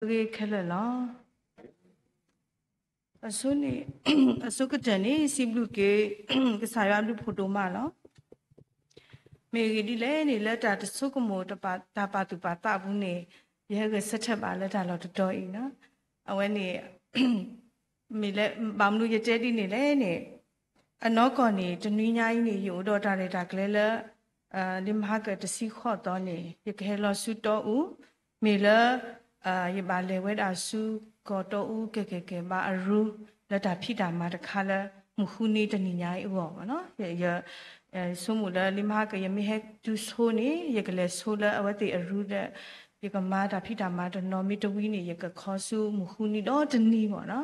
ဂ့ၤခဲလၢာ်လီၤ. အဆိန့ၣ်, အဆိကတၢၢ်န့ၣ် စံးဘျုးက့ၤ ကစၢ်ယွၤအဘျုးဖးဒိၣ်မးလီၤ. မ့ၢ်အဂ့ၢ်ဒ်လဲၣ်န့ၣ် လၢတၢ်တဆိကမိၣ်တၢ်ပာ်သူၣ်ပာ်သးအပူၤန့ၣ် ယဟဲဂဲၤဆၢထၢၣ်ဘၣ်လၢတၢ်လီၢ်တတီၤအံၤလီၤ. အဝဲန့ၣ် မ့ၢ်လၢ ဘၣ်မနုၤယတဲဒ်န့ၣ်လဲၣ်န့ၣ်, အနီၢ်ကီၢ်န့ၣ် တနွံညါအံၤန့ၣ် ယအိၣ်ဒီးတၢ်ရဲၣ်တၢ်ကျဲၤလၢ လံာ်မဟါကၢၣ်တဆံဃိးသီန့ၣ် ယကဟဲလီၤဆူတီအူ, မ့ၢ်လၢ ယဘၣ်လဲၤဝဲဒၣ်ဆူကီၢ်တီအူ ကဲကဲကဲဘါအရူ လၢတၢ်ဖံးတၢ်မၤတခါလၢ မုၢ်ဃုနံၤတနံၤညါအံၤအဂီၢ်ဘၣ်နီၤ. ယဆိကမိၣ်လၢ လံာ်မဟါကၢၣ်ယမ့ၢ်ဟဲတုၤဆိန့ၣ် ယကလဲၤဆိလၢအဝဲသ့ၣ်အရူဒီး ယကမၤတၢ်ဖံးတၢ်မၤတနီၤမ့ၢ်တဝံၤန့ၣ် ယကခီဆူမုၢ်ဃုနံၤဒီတနံၤဘၣ်နီၤ.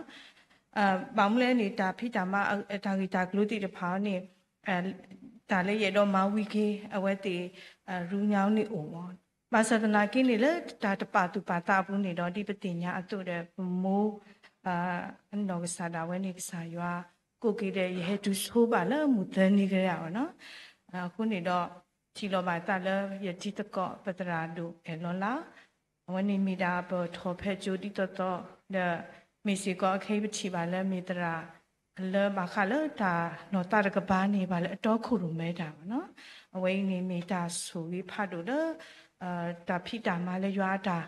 ဘၣ်မနုၤလဲၣ်န့ၣ် တၢ်ဖံးတၢ်မၤ တၢ်ဂ့ၢ်တၢ်ကျိၤသ့ၣ်တဖၣ်န့ၣ် တၢ်လၢယအဲၣ်ဒိးမၤဝံၤက့ၤ အဝဲသ့ၣ် ရူညါန့ၣ်အိၣ်မး. ဘၣ်ဆၣ်သနာ်က့န့ၣ် လၢတၢ်တပာ်သူၣ်ပာ်သးအပူၤန့ၣ်ဒီး ဒ်ပသ့ၣ်ညါအသိးဒီး ပမိၢ် အနီၢ်ကစၢ်ဒၣ်ဝဲန့ၣ် ကစၢ်ယွၤကိးက့ၤဒီး ယဟဲတုၤဆိဘၣ်လၢမုၢ်သၢနံၤကရၢဘၣ်နီၤ. အဃိန့ၣ်ဒီး ထံၣ်လီၤဘၣ်သးလၢယတံၤသကိး ပသရၣ်ဒိၣ်အဲၣ်လီၤလၢ အဝဲန့ၣ်မ့ၢ်ဒၣ်ပထီၣ်ဖဲကၠိဒ်သိးသိး ဒီးမ့ၢ်စ့ၢ်ကီးအခဲအံၤပထံၣ်ဘၣ်လၢမ့ၢ်သရၣ် လၢဘၣ်ဃးလၢတၢ်နီၢ်သးတကပၤန့ၣ် ဘၣ်လၢအတီခိၣ်ရိၣ်မဲတၢ်ဘၣ်နီၤ. အဝဲအံၤန့ၣ်မ့ၢ်တၢ်ဆိၣ်ဂ့ၤဖးဒိၣ်လၢ တၢ်ဖံးတၢ်မၤလၢယွၤအတၢ်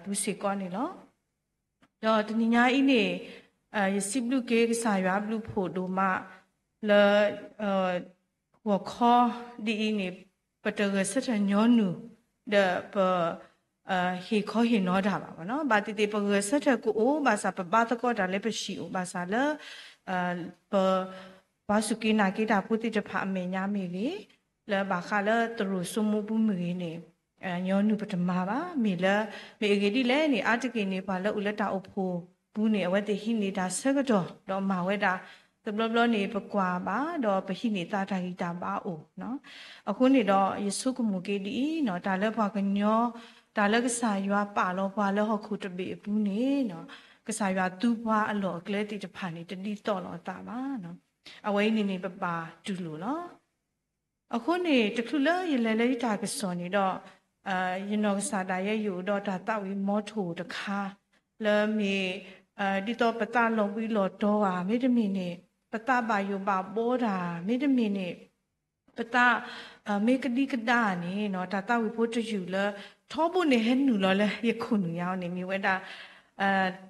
ပူၤစ့ၢ်ကီးန့ၣ်လီၤ. ဒီးတနံၤညါအံၤန့ၣ် ယစံးဘျုးက့ၤကစၢ်ယွၤအဘျုးဖးဒိၣ်မး လၢ ဂီၤခီဒ်အံၤန့ၣ် ပတဂဲၤဆၢထၢၣ်ညီနုၢ် ဒီးပ ဟ့ၣ်ခီဟ့ၣ်နီၤတၢ်ဘၣ်နီၤ. ဘၣ်သ့ၣ်သ့ၣ် ပဂဲၤဆၢထၢၣ်ကအိၣ် ဘၣ်ဆၣ်ပဘါသကိးတၢ်လၢပဟံၣ်အိၣ် ဘၣ်ဆၣ်လၢ ပ ပှၤစူၢ်က့ၤနာ်က့ၤတၢ်ဖိသ့ၣ်တဖၣ်အမဲာ်ညါမ့ၢ်ဂ့ၤ, လၢဘၣ်ဃးလၢသရိာ်စိမိၢ်ပူၤမ့ၢ်ဂ့ၤန့ၣ် ညီနုၢ်ပတမၤဘၣ်. မ့ၢ်လၢ မ့ၢ်အဂ့ၢ်ဒ်လဲၣ်န့ၣ် အါတက့ၢ်န့ၣ် ပှၤလၢအိၣ်လၢတၢ်အိၣ်ဖှိၣ်ပူၤန့ၣ် အဝဲသ့ၣ်ဟံးန့ၢ်တၢ်ဆၢကတီၢ် ဒီးမၤဝဲဒၣ် တဘျီဘျီန့ၣ် ပကွၢ်ဘၣ် ဒီးပဟံးန့ၢ်သးတၢ်ဂံၢ်တၢ်ဘါအိၣ်နီၤ. အဃိန့ၣ်ဒီး ယဆိကမိၣ်က့ၤဒ်အံၤနီၤ, တၢ်လၢပှၤကညီ တၢ်လၢကစၢ်ယွၤပာ်လီၤပှၤလၢဟီၣ်ခိၣ်တဘ့ၣ်အပူၤန့ၣ်နီၤ, ကစၢ်ယွၤသူပှၤအလီၢ်အကျဲသ့ၣ်တဖၣ်န့ၣ် တဒ်သိးလိာ်အသးဘၣ်နီၤ. အဝဲအံၤန့ၣ်န့ၣ် ပဘၣ်တူၢ်လိာ်လီၤ. အဃိန့ၣ် တချုးလၢယလဲၤလၢယတၢ်ကစီၣ်န့ၣ်ဒီး ယနီၢ်ကစၢ်ဒၣ်ယဲယအိၣ်ဒီးတၢ်သးဝံၣ်မီထိၣ်တခါ လၢမ့ၢ် ဒ်သိးပသးလီၤဘှံးလီၤတီၤဧါ မ့တမ့ၢ်န့ၣ် ပသးဘၣ်ယိၣ်ဘၣ်ဘှီတၢ် မ့တမ့ၢ်န့ၣ် ပသး မ့ၢ်ကဒံကဒါန့ၣ်နီၤ, တၢ်သးဝံၣ်ဖိတယုၢ်လၢ ထီဘိန့ၣ်ဟဲနုာ်လီၤလၢယခိၣ်နူာ်ညါအီၤန့ၣ် မ့ၢ်ဝဲဒၣ်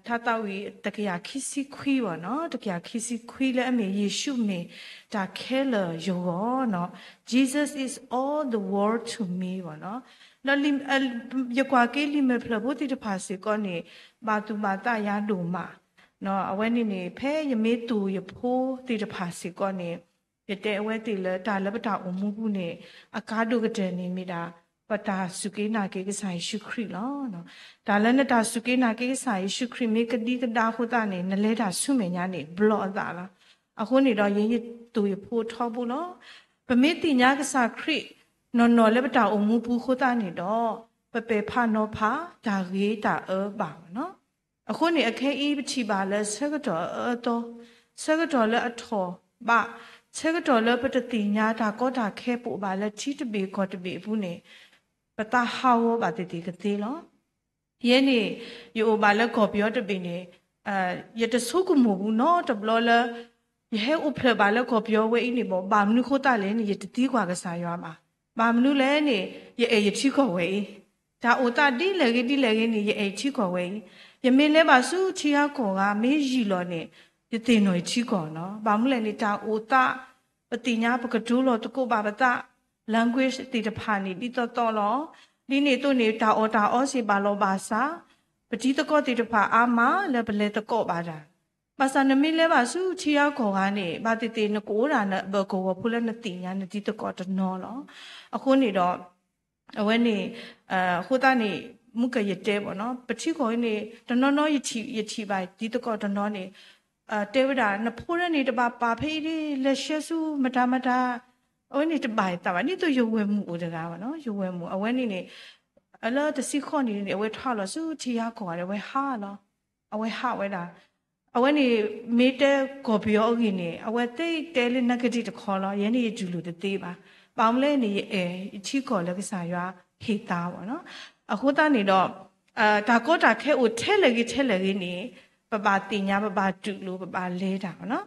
ထါသးဝံၣ်တကယၤခံဆံခွံဘၣ်နီၤ, တကယၤခံဆံခွံလၢအမ့ၢ် ယ့ၣ်ၡူးမ့ၢ်တၢ်ခဲလၢာ်ယဂီၢ်နီၤ, Jesus is all the world to me ဘၣ်နီၤ. ဒီး ယကွၢ်က့ၤလံာ်မဲာ်ဖျၢၣ်ဖိသ့ၣ်တဖၣ်စ့ၢ်ကီးန့ၣ် ဘၣ်သူၣ်ဘၣ်သးယၤဒိၣ်မး အဝဲန့ၣ်န့ၣ် ဖဲယမ့ၢ်သိၣ်ယဖိသ့ၣ်တဖၣ်စ့ၢ်ကီးန့ၣ် ယတဲအဝဲသ့ၣ်လၢတၢ်လၢပတၢ်အိၣ်မူပူၤန့ၣ် အကါဒိၣ်ကတၢၢ်န့ၣ်မ့ၢ်ဒၣ် ပတၢ်စူၢ်က့ၤနာ်က့ၤကစၢ်ယ့ၣ်ၡူးခရံာ်လီၤ. တၢ်လၢနတၢ်စူၢ်က့ၤနာ်က့ၤကစၢ်ယ့ၣ်ၡူးခရံာ်မ့ၢ်ကဒံကဒါအဃိသတးန့ၣ် နလဲၤတၢ်ဆူမဲာ်ညါန့ၣ် ဘျီအသးလီၤ. အဃိန့ၣ်ဒီး ယဲယသိၣ်ယဖိထီဘိလီၤ. ပမ့ၢ်သ့ၣ်ညါကစၢ်ခရံာ် နီၢ်နီၢ်လၢပတၢ်အိၣ်မူပူၤအဃိသတးန့ၣ်ဒီး ပပဲာ်ဖးနီၤဖး တၢ်ဂ့ၤတၢ်အၢဘၣ်နီၤ. အဃိန့ၣ် အခဲအံၤပထံၣ်ဘၣ်လၢဆၢကတီၢ်အအၢအသီ, ဆၢကတီၢ်လၢအထီၣ်ဘး, ဆၢကတီၢ်လၢပတသ့ၣ်ညါတၢ်ကီတၢ်ခဲပအိၣ်ဘၣ်လၢထံတဘ့ၣ်ကီၢ်တဘ့ၣ်အပူၤန့ၣ် ပသးဟးဂီၤဘၣ်သ့ၣ်သ့ၣ်ကသ့လီၤ. ယဲန့ၣ် ယအိၣ်ဘၣ်လၢကီၢ်ပယီၤတဘ့ၣ်န့ၣ် ယတဆိကမိၣ်ဘူးနီတဘျီလၢ ယဟဲအိၣ်ဖျဲၣ်ဘၣ်လၢကီၢ်ပယီၤဝဲအံၤန့ၣ်ဘၣ်. ဘၣ်မနုၤအဃိသတးလဲၣ်န့ၣ် ယတသံကွၢ်ကစၢ်ယွၤဘၣ်. ဘၣ်မနုၤလဲၣ်န့ၣ် ယအဲၣ်ယထံကီၢ်ဝဲအံၤ, တၢ်အိၣ်သးဒ်လဲၣ်ဂ့ၤဒ်လဲၣ်ဂ့ၤန့ၣ် ယအဲၣ်ယထံကီၢ်ဝဲအံၤ. ယမ့ၢ်လဲၤဘၣ်ဆူထံဂၤကီၢ်ဂၤ မ့ၢ်ယံာ်လီၤန့ၣ် ယသ့ၣ်နီၣ်ယထံကီၢ်နီၤ. ဘၣ်မနုၤလဲၣ်န့ၣ် တၢ်အိၣ်သး ပသ့ၣ်ညါပကတိၤလီၤသကိးဘၣ်ပသး language သ့ၣ်တဖၣ်န့ၣ် ဒ်သိးသိးလီၤ. ဒ်န့ၣ်အသိးန့ၣ် တၢ်အီၣ်တၢ်အီစ့ၢ်ဘၣ်လီၤဘၣ်စး, ပတံၤသကိးသ့ၣ်တဖၣ်အါမးလၢပလဲၤသကိးဘၣ်တၢ်. ဘၣ်ဆၣ်နမ့ၢ်လဲၤဘၣ်ဆူထံဂၤကီၢ်ဂၤန့ၣ် ဘၣ်သ့ၣ်သ့ၣ်နကအိၣ်ဒၣ်နဘၢၣ်ကဝီၤဖိလၢနသ့ၣ်ညါနတံၤသကိးတနီၤလီၤ. အဃိန့ၣ်ဒီး အဝဲန့ၣ် အဃိသတးန့ၣ် မုၢ်ကယတဲဘၣ်နီၤ ပထံကီၢ်အံၤန့ၣ် တနီၤနီၤယထံၣ်ဘၣ်တံၤသကိးတနီၤန့ၣ် တဲဝဲဒၣ် နဖိဒၢန့ၣ် တဘၣ်ပာ်ဖဲအံၤဒ် လဲၤဆှၢဆူမတၤမတၤ အဝဲန့ၣ်တဘၣ်ယသးဘၣ် ဒ်သိးယဝဲၢ်မုၣ်အိၣ်တဂၤဘၣ်နီၤ ယဝဲၢ်မုၣ် အဝဲန့ၣ်န့ၣ် အလၢတဆံဃိးနံၣ်န့ၣ် အဝဲထီၣ်လီၤဆူထံဂၤကီၢ်ဂၤဒီး အဝဲဟးလီၤ အဝဲဟးဝဲဒၣ် အဝဲန့ၣ် မ့ၢ်တဲကီၢ်ပယီၤအဂ့ၢ်န့ၣ် အဝဲသ့တဲလၢ negative တခီလီၤ ယဲန့ၣ်ယတူၢ်လိာ်တသ့ဘၣ် ဘၣ်မနုၤလဲၣ်န့ၣ် ယအဲၣ်ယထံကီၢ်လၢကစၢ်ယွၤဟ့ၣ်သါဘၣ်နီၤ အဃိသတးန့ၣ်ဒီး တၢ်ကီတၢ်ခဲအိၣ်ထဲလဲၣ်ဂ့ၤထဲလဲၣ်ဂ့ၤန့ၣ် ပဘၣ်သ့ၣ်ညါ ပဘၣ်တူၢ်လိာ် ပဘၣ်လဲၤတၢ်လီၤ.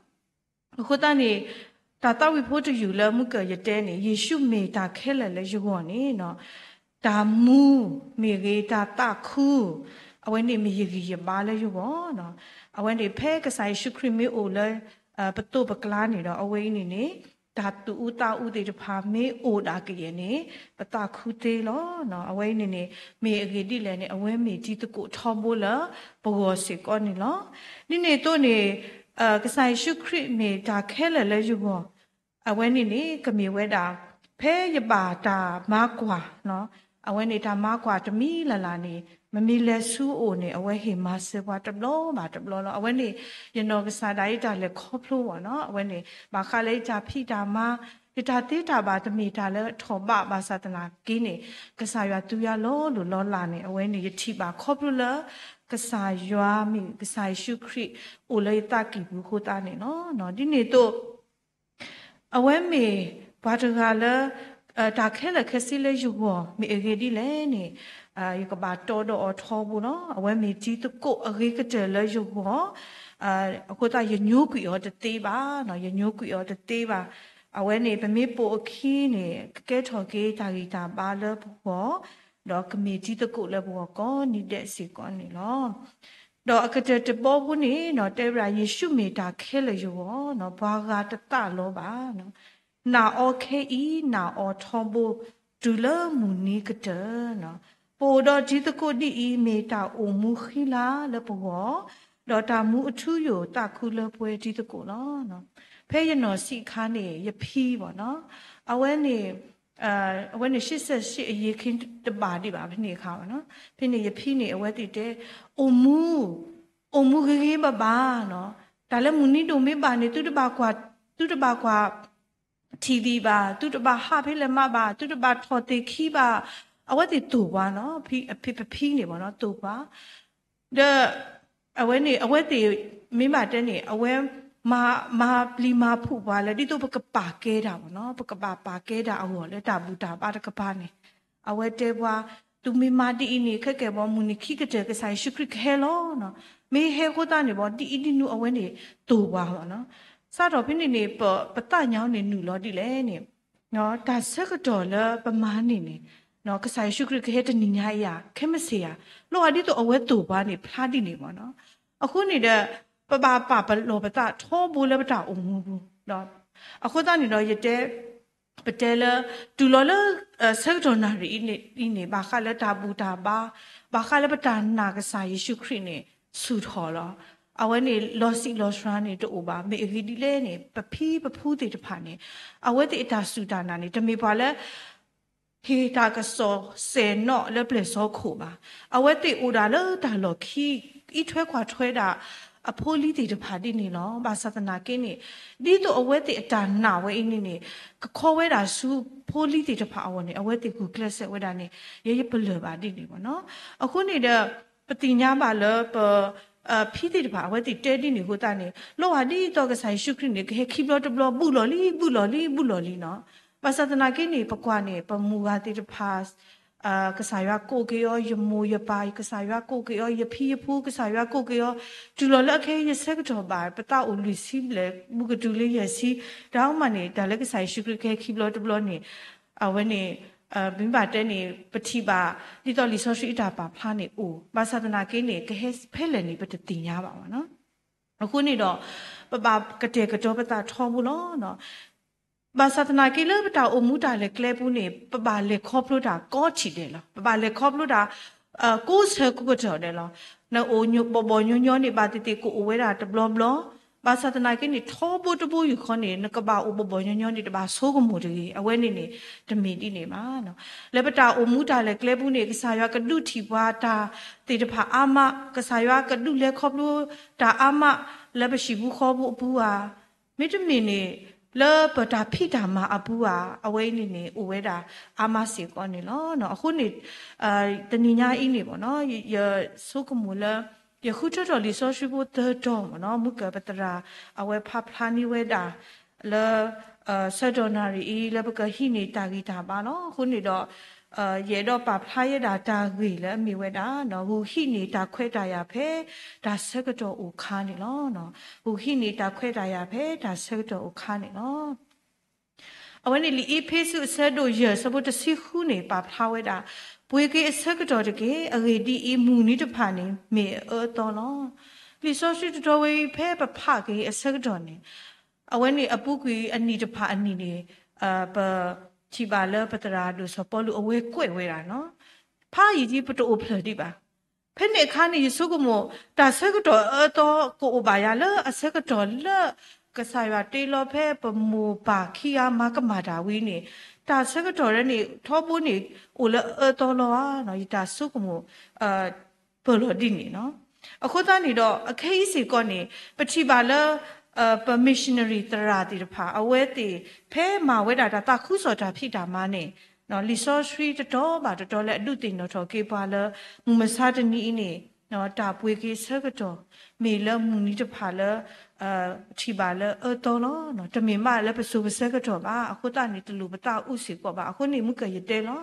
အဃိသတးန့ၣ် တၢ်သးဝံၣ်ဖိတယုၢ်လၢမုၢ်ကၢၢ်ယတဲန့ၣ် ယ့ၣ်ၡူးမ့ၢ်တၢ်ခဲလၢာ်လၢယဂီၢ်န့ၣ် တၢ်မူမ့ၢ်ဂ့ၤ တၢ်သးခု အဝဲန့ၣ်မ့ၢ်ယဂံၢ်ယဘါလၢယဂီၢ်. အဝဲန့ၣ်ဖဲကစၢ်ယ့ၣ်ၡူးခရံာ်မ့ၢ်အိၣ်လၢ ပသိးပကျါန့ၣ်ဒီး အဝဲအံၤန့ၣ်န့ၣ် တၢ်သူၣ်အူသးအူသ့ၣ်တဖၣ်မ့ၢ်အိၣ်ဒၣ်ကယဲၢ်န့ၣ် ပသးခုသ့လီၤ. အဝဲအံၤန့ၣ်န့ၣ် မ့ၢ်အဂ့ၢ်ဒ်လဲၣ်န့ၣ် အဝဲမ့ၢ်တံၤသကိးထီဘိလၢပဂီၢ်စ့ၢ်ကီးန့ၣ်လီၤ. ဒ်န့ၣ်အသိးန့ၣ် ကစၢ်ယ့ၣ်ၡူးခရံာ်မ့ၢ်တၢ်ခဲလၢာ်လၢယဂီၢ် အဝဲန့ၣ်န့ၣ် ကမ့ၢ်ဝဲဒၣ် ဖဲယဘၣ်တၢ်မၤကွၢ် အဝဲန့ၣ်တၢ်မၤကွၢ်တမံၤလၢ်လၢ်န့ၣ် မ့မ့ၢ်လဲၤဆူအအိၣ်န့ၣ် အဝဲဟ့ၣ်မၤစၢၤပှၤတဘျီဘၣ်တဘျီလီၤ. အဝဲန့ၣ် ယနီၢ်ကစၢ်ဒၣ်အံၤတၢ်လဲၤခီဖျိဘၣ်နီၤ အဝဲန့ၣ် ဘၣ်ဃးလၢယတၢ်ဖံးတၢ်မၤ ယတၢ်သ့တၢ်ဘၣ်တမ့ၢ်တၢ်လၢထီၣ်ဘးဘၣ်ဆၣ်သနာ်က့န့ၣ် ကစၢ်ယွၤသူယၤလီၤလိၢ်လီၤလးန့ၣ် အဝဲန့ၣ်ယထံၣ်ဘၣ်ခီဖျိလၢ ကစၢ်ယွၤမ့ၢ်ကစၢ်ယ့ၣ်ၡူးခရံာ်အိၣ်လၢယသးကံၢ်ပူၤအဃိသတးန့ၣ်လီၤ. ဒ်န့ၣ်အသိး အဝဲမ့ၢ်ပှၤတဂၤလၢ တၢ်ခဲလၢာ်ခဲဆ့လၢယဂီၢ် မ့ၢ်အဂ့ၢ်ဒ်လဲၣ်န့ၣ် ယကဘၣ်တီဒီးအီၤထီဘိလီၤ. အဝဲမ့ၢ်တံၤသကိးအဂ့ၤကတၢၢ်လၢယဂီၢ် အဃိသတးယညိကွံာ်အီၤတသ့ဘၣ်, ယညိကွံာ်အီၤတသ့ဘၣ်. အဝဲန့ၣ် ပမ့ၢ်ပိာ်အခံန့ၣ် ကကဲထီၣ်က့ၤတၢ်ဂံၢ်တၢ်ဘါလၢပဂီၢ်, ဒီးကမ့ၢ်တံၤသကိးလၢပဂီၢ်ကိးနံၤဒဲးစ့ၢ်ကီးန့ၣ်လီၤ. ဒီးအကတၢၢ်တဘီဖိန့ၣ် တဲဝဲဒၣ် ယ့ၣ်ၡူးမ့ၢ်တၢ်ခဲလၢာ်ယဂီၢ်, ပှၤဂၤတသးလီၤဘၣ်. နာ်အီၤခဲအံၤ နာ်အီၤထီဘိ တုၤလၢမုၢ်နံၤကတၢၢ်. ပအိၣ်ဒီးတံၤသကိးဒ်အံၤ မ့ၢ်တၢ်အိၣ်မူဃံလၤလၢပဂီၢ်, ဒီးတၢ်မူအထူအယိာ်သးခုလၢပှဲၤတံၤသကိးလီၤ. ဖဲယနီၢ်ဆံးအခါန့ၣ် ယဖံဘၣ်နီၤ, အဝဲန့ၣ် အဝဲန့ၣ် ရှစ်ဆယ့်ရှစ် အယံၤခ့တဘၣ်ဒံးဘၣ် ဖဲန့ၣ်အခါဘၣ်နီၤ. ဖဲန့ၣ်ယဖံန့ၣ် အဝဲသ့ၣ်တဲ အိၣ်မူ အိၣ်မူဂ့ၤဂ့ၤဘၣ်ဘၣ်နီၤ. တၢ်လၢမုၢ်နံၤဒိၣ်မ့ၢ်ဘၣ်န့ၣ် သုတဘၣ်ကွၢ် သုတဘၣ်ကွၢ် ထံၣ်ဒံးဘၣ်, သုတဘၣ်ဟးဖဲလဲၣ်မးဘၣ်, သုတဘၣ်ထီၣ်သ့ၣ်ခံဘၣ်. အဝဲသ့ၣ်သိၣ်ပှၤနီၤ, ပဖံန့ၣ်ဘၣ်နီၤ သိၣ်ပှၤ ဒီး အဝဲန့ၣ် အဝဲသ့ၣ်မ့ၢ်ဘၣ်တဲန့ၣ် အဝဲ မၤပျံၤမၤဖုးပှၤလၢ ဒ်သိးပကပာ်ကဲတၢ်ဘၣ်နီၤ, ပကဘၣ်ပာ်ကဲတၢ်အဂီၢ်လၢတၢ်ဘူၣ်တၢ်ဘါတကပၤန့ၣ် အဝဲတဲပှၤ သုမ့ၢ်မၤဒ်အံၤန့ၣ် ခဲကဲဘၣ် မုၢ်နံၤခံကတၢၢ် ကစၢ်ယ့ၣ်ၡူးခရံာ်ကဟဲလီၤ. မ့ၢ်ဟဲအဃိသတးန့ၣ်ဘၣ် ဒ်အံၤဒ်နုၤ အဝဲန့ၣ်သိၣ်ပှၤဘၣ်နီၤ. စးထီၣ်ဖဲန့ၣ်န့ၣ် ပသးညါန့ၣ်နုာ်လီၤဒ်လဲၣ်န့ၣ် တၢ်ဆၢကတီၢ်လၢပမၤန့ၢ်န့ၣ် ကစၢ်ယ့ၣ်ၡူးခရံာ်ကဟဲတနံၤညါအံၤဧါ, ခဲမုၢ်ဆ့ၣ်ဧါ, လီၤဂာ်ဒ်သိးအဝဲသိၣ်ပှၤန့ၣ်ဖျါဒ်န့ၣ်ဘၣ်နီၤ. အဃိန့ၣ်ဒီး ပဘၣ်ပာ်ပလီၢ်ပသးထီဘိလၢပတၢ်အိၣ်မူပူၤ အဃိသတးန့ၣ်ဒီး ယတဲ ပတဲလၢ တုၤလီၤလၢ ဆၢကတီၢ်နၣ်ရံၣ်အံၤန့ၣ် ဘၣ်ဃးလၢတၢ်ဘူၣ်တၢ်ဘါ, ဘၣ်ဃးလၢပတၢ်နာ်ကစၢ်ယ့ၣ်ၡူးခရံာ်န့ၣ် ဆူၣ်ထီၣ်လီၤ. အဝဲန့ၣ် လီၤစံးလီၤစှၤန့ၣ်တအိၣ်ဘၣ်. မ့ၢ်အဂ့ၢ်ဒ်လဲၣ်န့ၣ် ပဖံပဖုသ့ၣ်တဖၣ်န့ၣ် အဝဲသ့ၣ်အတၢ်စူၢ်တၢ်နာ်န့ၣ် တမ့ၢ်ပှၤလၢ ဟ့ၣ်တၢ်ကစီၣ်စဲၣ်နီၣ်လၢပျဲၢ်စီခိၣ်ဘၣ်. အဝဲသ့ၣ်အိၣ်ဒၣ်လၢတၢ်လီၢ်ခံ အံးထွဲကွၢ်ထွဲဒၣ် အဖိလံၤသ့ၣ်တဖၣ်ဒ်န့ၣ်လီၤ. ဘၣ်ဆၣ်သနာ်က့န့ၣ် ဒ်သိးအဝဲသ့ၣ်အတၢ်နာ်ဝဲအံၤန့ၣ်န့ၣ် ကခီဝဲဒၣ်ဆူဖိလံၤသ့ၣ်တဖၣ်အဂီၢ်န့ၣ် အဝဲသ့ၣ်ဂုာ်ကျဲးစၢးဝဲဒၣ်န့ၣ် ယဲယပလၢၢ်ဘၣ်ဒ်န့ၣ်ဘၣ်နီၤ. အဃိန့ၣ်ဒီး ပသ့ၣ်ညါဘၣ်လၢပ ဖံသ့ၣ်တဖၣ် အဝဲသ့ၣ်တဲဒ်န့ၣ်အဃိသတးန့ၣ် လီၤဂာ်ဒ်သိးကစၢ်ယ့ၣ်ၡူးခရံာ်န့ၣ် ကဟဲခံဘျီတဘျီ ဘူးလီၤလံ ဘူးလီၤလံ ဘူးလီၤလံနီၤ. ဘၣ်ဆၣ်သနာ်က့န့ၣ် ပကွၢ်န့ၣ် ပမုၢ်ဂၤသ့ၣ်တဖၣ် ကစၢ်ယွၤကိးက့ၤအီၤ ယမိၢ်ယပၢ် ကစၢ်ယွၤကိးက့ၤအီၤ ယဖံယဖု ကစၢ်ယွၤကိးက့ၤအီၤ တုၤလီၤလၢအခဲအံၤ ယဆၢကတီၢ်ဘၣ် ပသးအိၣ်လွံၢ်ဆံဘျဲၣ် ဘူးကတုၤလၢယဲၢ်ဆံ တၢ်အမးန့ၣ် တၢ်လၢကစၢ်ယ့ၣ်ၡူးခရံာ်ကဟဲခံဘျီတဘျီန့ၣ် အဝဲန့ၣ် မ့ၢ်ဘၣ်တဲန့ၣ် ပထံၣ်ဘၣ် ဒ်သိးလံာ်စီဆှံအတၢ်ပာ်ဖျါန့ၣ်အိၣ် ဘၣ်ဆၣ်သနာ်က့န့ၣ် ကဟဲဖဲလဲၣ်န့ၣ် ပတသ့ၣ်ညါဘၣ်နီၤ. အဃိန့ၣ်ဒီး ပဘၣ်ကတဲာ်ကတီၤပသးထီဘိလီၤ. ဘၣ်ဆၣ်သနာ်က့လၢပတၢ်အိၣ်မူတၢ်လဲၤကျဲပူၤန့ၣ် ပဘၣ်လဲၤခီဖျိတၢ်ကိးထံၣ်ဒဲးလီၤ. ပဘၣ်လဲၤခီဖျိတၢ် ကိးဆၢကိးကတီၢ်ဒဲးလီၤ. နအိၣ်ဘီၣ်ဘီၣ်ညီညီန့ၣ် ဘၣ်သ့ၣ်သ့ၣ်ကအိၣ်ဝဲဒၣ်တဘျီဘျီ ဘၣ်ဆၣ်သနာ်က့န့ၣ် ထီဘိတဘိယူၢ်ဃီန့ၣ် နကဘၣ်အိၣ်ဘီၣ်ဘီၣ်ညီညီန့ၣ် တဘၣ်ဆိကမိၣ်တဂ့ၤ. အဝဲန့ၣ်န့ၣ် တမ့ၢ်ဒ်န့ၣ်ဘၣ်. လၢပတၢ်အိၣ်မူတၢ်လဲၤကျဲပူၤန့ၣ် ကစၢ်ယွၤကဒုးထံၣ်ပှၤတၢ်သ့ၣ်တဖၣ်အါမး, ကစၢ်ယွၤကဒုးလဲၤခီဖျိတၢ်အါမး လၢပဟံၣ်ပူၤဃီပူၤအပူၤဧါ, မ့တမ့ၢ်န့ၣ် လၢပတၢ်ဖံးတၢ်မၤအပူၤဧါ, အဝဲအံၤန့ၣ်န့ၣ် အိၣ်ဝဲဒၣ်အါမးစ့ၢ်ကီးန့ၣ်လီၤ. အဃိန့ၣ် တနံၤညါအံၤန့ၣ်ဘၣ်နီၤ ယဆိကမိၣ်လၢ ယဃုထၢထီၣ်လံာ်စီဆှံဖိသၢတီၤမ့ၢ်နီၤ မုၢ်ကၢၢ်ပသရၣ် အဝဲဖးဖျါန့ၢ်ဝဲဒၣ် လၢ ဆၢကတီၢ်နၣ်ရံၣ်အံၤ လၢပကဟံးန့ၢ်တၢ်ဂံၢ်တၢ်ဘါလီၤ. အဃိန့ၣ်ဒီး ယအဲၣ်ဒိးပာ်ဖျါယဲဒၣ်တၢ်ဂ့ၢ်လၢအမ့ၢ်ဝဲဒၣ် ဂုာ်ဟံးန့ၢ်တၢ်ခွဲးတၢ်ယာ်ဖဲတၢ်ဆၢကတီၢ်အိၣ်ခါန့ၣ်လီၤ. ဂုာ်ဟံးန့ၢ်တၢ်ခွဲးတၢ်ယာ်ဖဲတၢ်ဆၢကတီၢ်အိၣ်ခါန့ၣ်လီၤ. အဝဲန့ၣ်လံာ်အ့းဖ့းစူးအဆၢဒိၣ်ယဲၢ်အဆၢဖိတဆံဃုန့ၣ် ပာ်ဖျါဝဲဒၣ် ပှ့ၤက့ၤအဆၢကတီၢ်တက့ၢ်. အဂ့ၢ်ဒ်အံၤ, မုၢ်နံၤတဖၣ်န့ၣ် မ့ၢ်အအၢအသီလီၤ. လံာ်စီဆှံတတီၤဝဲအံၤ ဖဲပဖးက့ၤအဆၢကတီၢ်န့ၣ် အဝဲန့ၣ်အပူၤကွံာ်အနံၣ်တဖၣ်အနံၣ်န့ၣ် ပထံၣ်ဘၣ်လၢပသရၣ်ဒိၣ်စီၤပီလူးအဝဲကွဲးဝဲဒၣ်နီၤ ဖးယံာ်ဒ်ပတအိၣ်ဖျၢၣ်ဒံးဘၣ်. ဖဲန့ၣ်အခါန့ၣ် ယဆိကမိၣ် တၢ်ဆၢကတီၢ်အၢအသီကအိၣ်ဘၣ်ယၤလၢအဆၢကတီၢ်လၢ ကစၢ်ယွၤတ့လီၤဖဲပမိၢ်ပၢ်ခံဂၤမၤကမၣ်တၢ်ဝံၤန့ၣ် တၢ်ဆၢကတီၢ်ဒ်န့ၣ် ထီဘိန့ၣ် အိၣ်လၢအအၢအသီလီၤဧါနီၤ ယတၢ်ဆိကမိၣ် ပၢၢ်လီၤဒ်န့ၣ်နီၤ. အဃိသတးန့ၣ်ဒီး အခဲအံၤစ့ၢ်ကီးန့ၣ် ပထံၣ်ဘၣ်လၢ ပ missionary သရၣ်သ့ၣ်တဖၣ် အဝဲသ့ၣ် ဖဲမၤဝဲဒၣ်တၢ်သးခုကစီၣ်တၢ်ဖံးတၢ်မၤန့ၣ် လံာ်စီဆှံတတီၤဘၣ်တတီၤလၢအဒုးသ့ၣ်နီၣ်ထီၣ်က့ၤပှၤလၢ မုၢ်မဆါတနံၤအံၤန့ၣ် တၢ်ပှ့ၤက့ၤဆၢကတီၢ် မ့ၢ်လၢမုၢ်နံၤတဖၣ်လၢ ထံၣ်ဘၣ်လၢအၢသီလီၤ. တမ့ၢ်မးလၢပစိၤပဆၢကတီၢ်ဘၣ်. အဃိသတးန့ၣ် တလိၣ်ပသးအုးစ့ၢ်ကီးဘၣ်. အဃိန့ၣ် မုၢ်ကၢၢ်ယတဲလီၤ.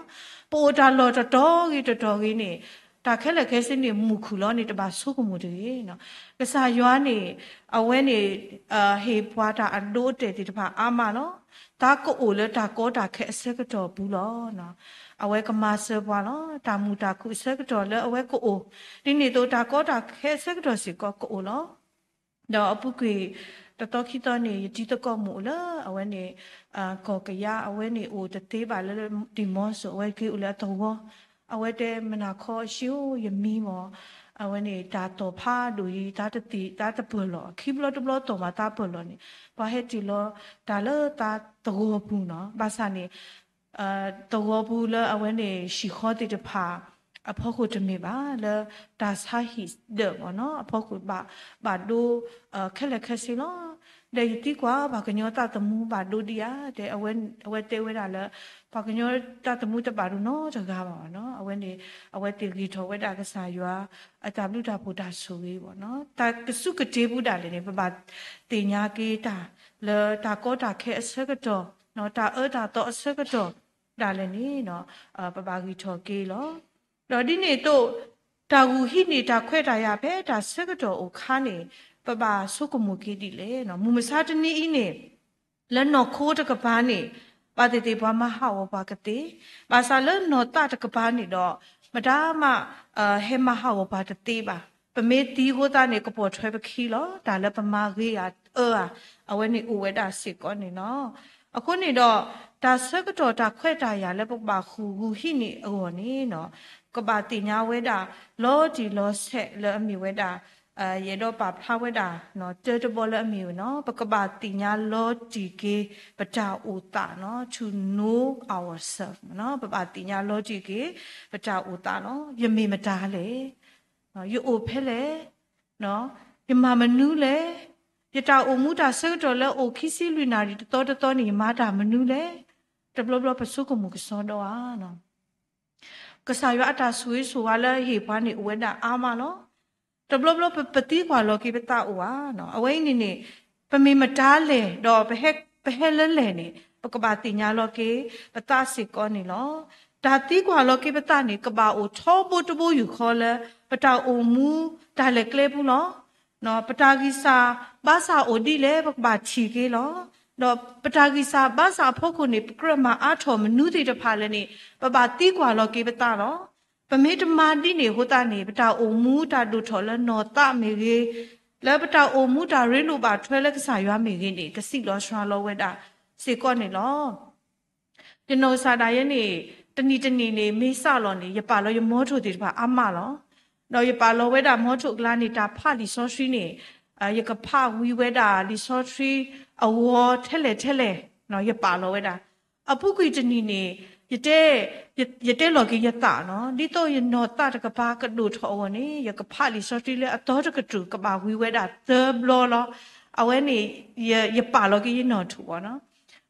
ပအိၣ်တၢ်လီၢ်တတီၤဂ့ၤတတီၤဂ့ၤန့ၣ် တၢ်ခဲလၢာ်ခဲဆ့န့ၣ် မုၢ်ခုၣ်လီၤန့ၣ် တဘၣ်ဆိကမိၣ်တဂ့ၤ. ကစၢ်ယွၤန့ၣ် အဝဲန့ၣ် ဟ့ၣ်ပှၤတၢ်အဒိအတဲာ်သ့ၣ်တဖၣ်အါမးလီၤ. သးကအိၣ်လၢတၢ်ကီတၢ်ခဲအဆၢကတီၢ်ပူၤလီၤ. အဝဲကမၤစၢၤပှၤလီၤ. တၢ်မုာ်တၢ်ခုၣ်အဆၢကတီၢ်လၢအဝဲကအိၣ်, ဒ်န့ၣ်အသိးတၢ်ကီတၢ်ခဲအဆၢကတီၢ်စ့ၢ်ကီးကအိၣ်လီၤ. ဒီးအပူၤကွံာ်တသီခံသီန့ၣ် ယတံၤသကိးမုၣ်အိၣ်လၢ အဝဲန့ၣ် ကီၢ်ကယါ အဝဲန့ၣ်အိၣ်တသ့ဘၣ်လၢ ဒံၣ်မီစိၤ အဝဲက့ၤအိၣ်လၢအသဝီ, အဝဲတဲ မုၢ်နၤခီအၡံဧၢ ယမံမီၢ်, အဝဲန့ၣ်တၢ်သီၣ်ဖးဒိၣ်အံၤ သးတသ့ၣ်သးတပၢၢ်လီၤ, ခံဘျီတဘျီသီၣ်မးသးပၢၢ်လီၤန့ၣ် ပှၤဟဲတ့ၢ်လီၤတၢ်လၢသးသဝီပူၤနီၤ, ဘၣ်ဆၣ်န့ၣ် သဝီပူၤလၢအဝဲန့ၣ် ဟံၣ်ဃီသ့ၣ်တဖၣ် အဖီခိၣ်တမ့ၢ်ဘၣ်, လၢတၢ်ဆါဟံၣ်ဒၢးမ့ၢ်နီၤ, အဖီခိၣ်ဘၣ်ဒိ ခဲလၢာ်ခဲဆ့လီၤ. ဒီးယသံကွၢ်ပှၤကညီသးသမူဘၣ်ဒိဒ်ဧါ, တဲ အဝဲတဲဝဲဒၣ်လၢ ပှၤကညီသးသမူတဘၣ်ဒိနီတဂၤဘၣ်နီၤ, အဝဲန့ၣ် အဝဲသ့ၣ်ဂ့ၤထီၣ်ဝဲဒၣ်ကစၢ်ယွၤ အတၢ်ဘျုးတၢ်ဖှိၣ်တၢ်ဆိၣ်ဂ့ၤဘၣ်နီၤ, တၢ်ကစူၢ်ကတ့ၤပူၤဒၣ်လဲာ်န့ၣ် ပဘၣ်သ့ၣ်ညါက့ၤတၢ် လၢတၢ်ကီတၢ်ခဲအဆၢကတီၢ်, တၢ်အၢတၢ်သီအဆၢကတီၢ်ဒၣ်လဲာ်န့ၣ် ပဘၣ်ဂံၢ်ထီၣ်က့ၤလီၤ. ဒီးဒ်န့ၣ်အသိး တၢ်ဂုာ်ဟံးန့ၢ်တၢ်ခွဲးတၢ်ယာ်ဖဲတၢ်ဆၢကတီၢ်အိၣ်ခါန့ၣ် ပဘၣ်ဆိကမိၣ်က့ၤဒ်လဲၣ်. မုၢ်မဆါတနံၤအံၤန့ၣ် လၢနီၢ်ခိတကပၤန့ၣ် ဘၣ်သ့ၣ်သ့ၣ်ပှၤမၤဟးဂီၤပှၤကသ့, ဘၣ်ဆၣ်လၢနီၢ်သးတကပၤန့ၣ်ဒီး မတၤမး ဟဲမၤဟးဂီၤပှၤတသ့ဘၣ်. ပမ့ၢ်သံအဃိသတးန့ၣ် ကပိာ်ထွဲပခံလီၤ. တၢ်လၢပမၤဂ့ၤဧါအၢဧါ အဝဲန့ၣ်အိၣ်ဝဲဒၣ်စ့ၢ်ကီးန့ၣ်လီၤ. အဃိန့ၣ်ဒီး တၢ်ဆၢကတီၢ်တၢ်ခွဲးတၢ်ယာ်လၢပကဘၣ်ဃုာ်ဂုာ်ဟံးန့ၢ်အဂီၢ်န့ၣ် ကဘၣ်သ့ၣ်ညါဝဲဒၣ် လီၤတံၢ်လီၤဆဲးလၢအမ့ၢ်ဝဲဒၣ် ယအဲၣ်ဒိးပာ်ဖျါဝဲဒၣ် တၢတဘီလၢအမ့ၢ်ဝဲနီၤ, ပကဘၣ်သ့ၣ်ညါလီၤတံၢ်က့ၤ ပတၢ်အိၣ်သးနီၤ, to know ourselves နီၤ, ပဘၣ်သ့ၣ်ညါလီၤတံၢ်က့ၤ ပတၢ်အိၣ်သးလီၤ. ယမ့ၢ်မတၤလဲၣ်, ယအိၣ်ဖဲလဲၣ်, ယမၤမနုၤလဲၣ်, ယတၢ်အိၣ်မူတၢ်ဆၢကတီၢ်လၢအိၣ်ခံဆံလွံၢ်နၣ်ရံၣ်တသီတသီန့ၣ် ယမၤတၢ်မနုၤလဲၣ်. တဘျီဘျီပဆိကမိၣ်ကစီဒီဧါ. ကစၢ်ယွၤအတၢ်ဆိၣ်ဂ့ၤဆိၣ်ဝါလၢဟ့ၣ်ပှၤန့ၣ်အိၣ်ဝဲဒၣ်အါမးလီၤ. တဘျီဘျီပသံကွၢ်လီၤက့ၤပသးအိၣ်ဧါ. အဝဲအံၤန့ၣ်န့ၣ် ပမ့ၢ်မတၤလဲၣ် ဒီးပဟဲလၢလဲၣ်န့ၣ် ပကဘၣ်သ့ၣ်ညါလီၤက့ၤပသးစ့ၢ်ကီးန့ၣ်လီၤ. တၢ်သံကွၢ်လီၤက့ၤပသးန့ၣ် ကဘၣ်အိၣ်ထီဘိတဘိယူၢ်ဃီလၢ ပတၢ်အိၣ်မူတၢ်လဲၤကျဲပူၤလီၤ. ပတၢ်ဂံၢ်စၢ်ဘါစၢ်အိၣ်ဒ်လဲၣ် ပကဘၣ်ထံၣ်က့ၤလီၤ. ဒီးပတၢ်ဂံၢ်စၢ်ဘါစၢ်အဖီခိၣ်န့ၣ် ပကြၢးမၤအါထီၣ်မနုၤသ့ၣ်တဖၣ်လဲၣ်န့ၣ် ပဘၣ်သံကွၢ်လီၤက့ၤပသးလီၤ. ပမ့ၢ်တမၤဒ်န့ၣ်အဃိသတးန့ၣ် ပတၢ်အိၣ်မူတၢ်ဒိၣ်ထီၣ်လၢနီၢ်သးမ့ၢ်ဂ့ၤ, လၢပတၢ်အိၣ်မူတၢ်ရ့လိာ်ဘၣ်ထွဲလၢကစၢ်ယွၤမ့ၢ်ဂ့ၤန့ၣ် ကစံၣ်လီၤဆှါလီၤဝဲဒၣ်စ့ၢ်ကီးန့ၣ်လီၤ. ယနီၢ်ကစၢ်ဒၣ်ယဲန့ၣ် တနံၤတနံၤန့ၣ် မ့ၢ်စးလီၤန့ၣ် ယပာ်လီၤယမီထိၣ်သ့ၣ်တဖၣ်အါမးလီၤ. ဒီးယပာ်လီၤဝဲဒၣ်မီထိၣ်အကျါန့ၣ် တၢ်ဖးလံာ်စီဆှံန့ၣ် ယကဖးဝံၤဝဲဒၣ်လံာ်စီဆှံအဝီထဲလဲၣ်ထဲလဲၣ် ယပာ်လီၤဝဲဒၣ်. အပူၤကွံာ်တနံၤန့ၣ် ယတဲ ယတဲလီၤက့ၤယသးနီၤ ဒ်သိးယနီၢ်သးတကပၤကဒိၣ်ထီၣ်အဂီၢ်န့ၣ် ယကဖးလံာ်စီဆှံလၢအသီတကတြူၢ်ကဘၣ်ဝံၤဝဲဒၣ်သၢဘျီလီၤ. အဝဲန့ၣ် ယပာ်လီၤက့ၤယနီၢ်ထိၣ်ဘၣ်နီၤ.